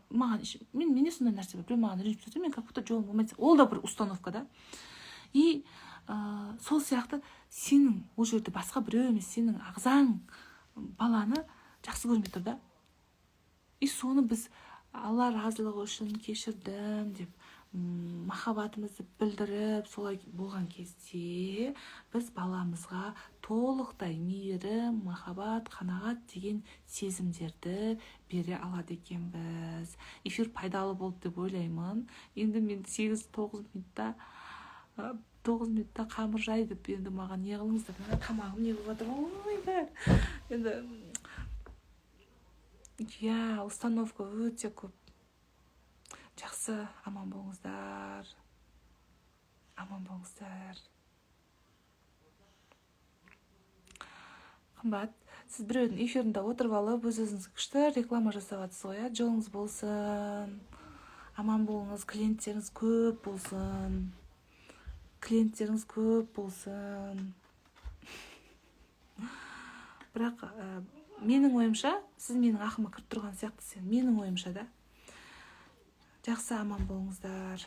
маған менде сондай нәрсе бар: біреу маған ренжіп тұрса, мен как будто жолым болмайды. Ол да бір установка да. И сол сияқты сенің ол жерде басқа біреу емес, сенің ағзаң баланы жақсы көрмей тұр да. И соны біз Алла разылығы үшін кешірдім деп махаббатымызды білдіріп, солай болған кезде біз баламызға толықтай мейірім, махаббат, қанағат деген сезімдерді бере алады екенбіз. Эфир пайдалы болды деп ойлаймын. Енді мен 8-9 минутта. 9 минутта қамыр жай деп. Енді маған не қылыңыздар? Мына тамағым не болып жатыр? Ой, бәрі енді, иә, установка өте көп. Жақсы, аман болыңыздар, аман болыңыздар. Қымбат, сіз біреудің эфирінде отырып алып, өз өзіңізге күшті реклама жасап жатсыз ғой, иә? Жолыңыз болсын, аман болыңыз, клиенттеріңіз көп болсын, клиенттеріңіз көп болсын. Бірақ менің ойымша, сіз менің ақыма кіріп тұрған сияқтысыз, менің ойымша да. Жақсы, аман болыңыздар.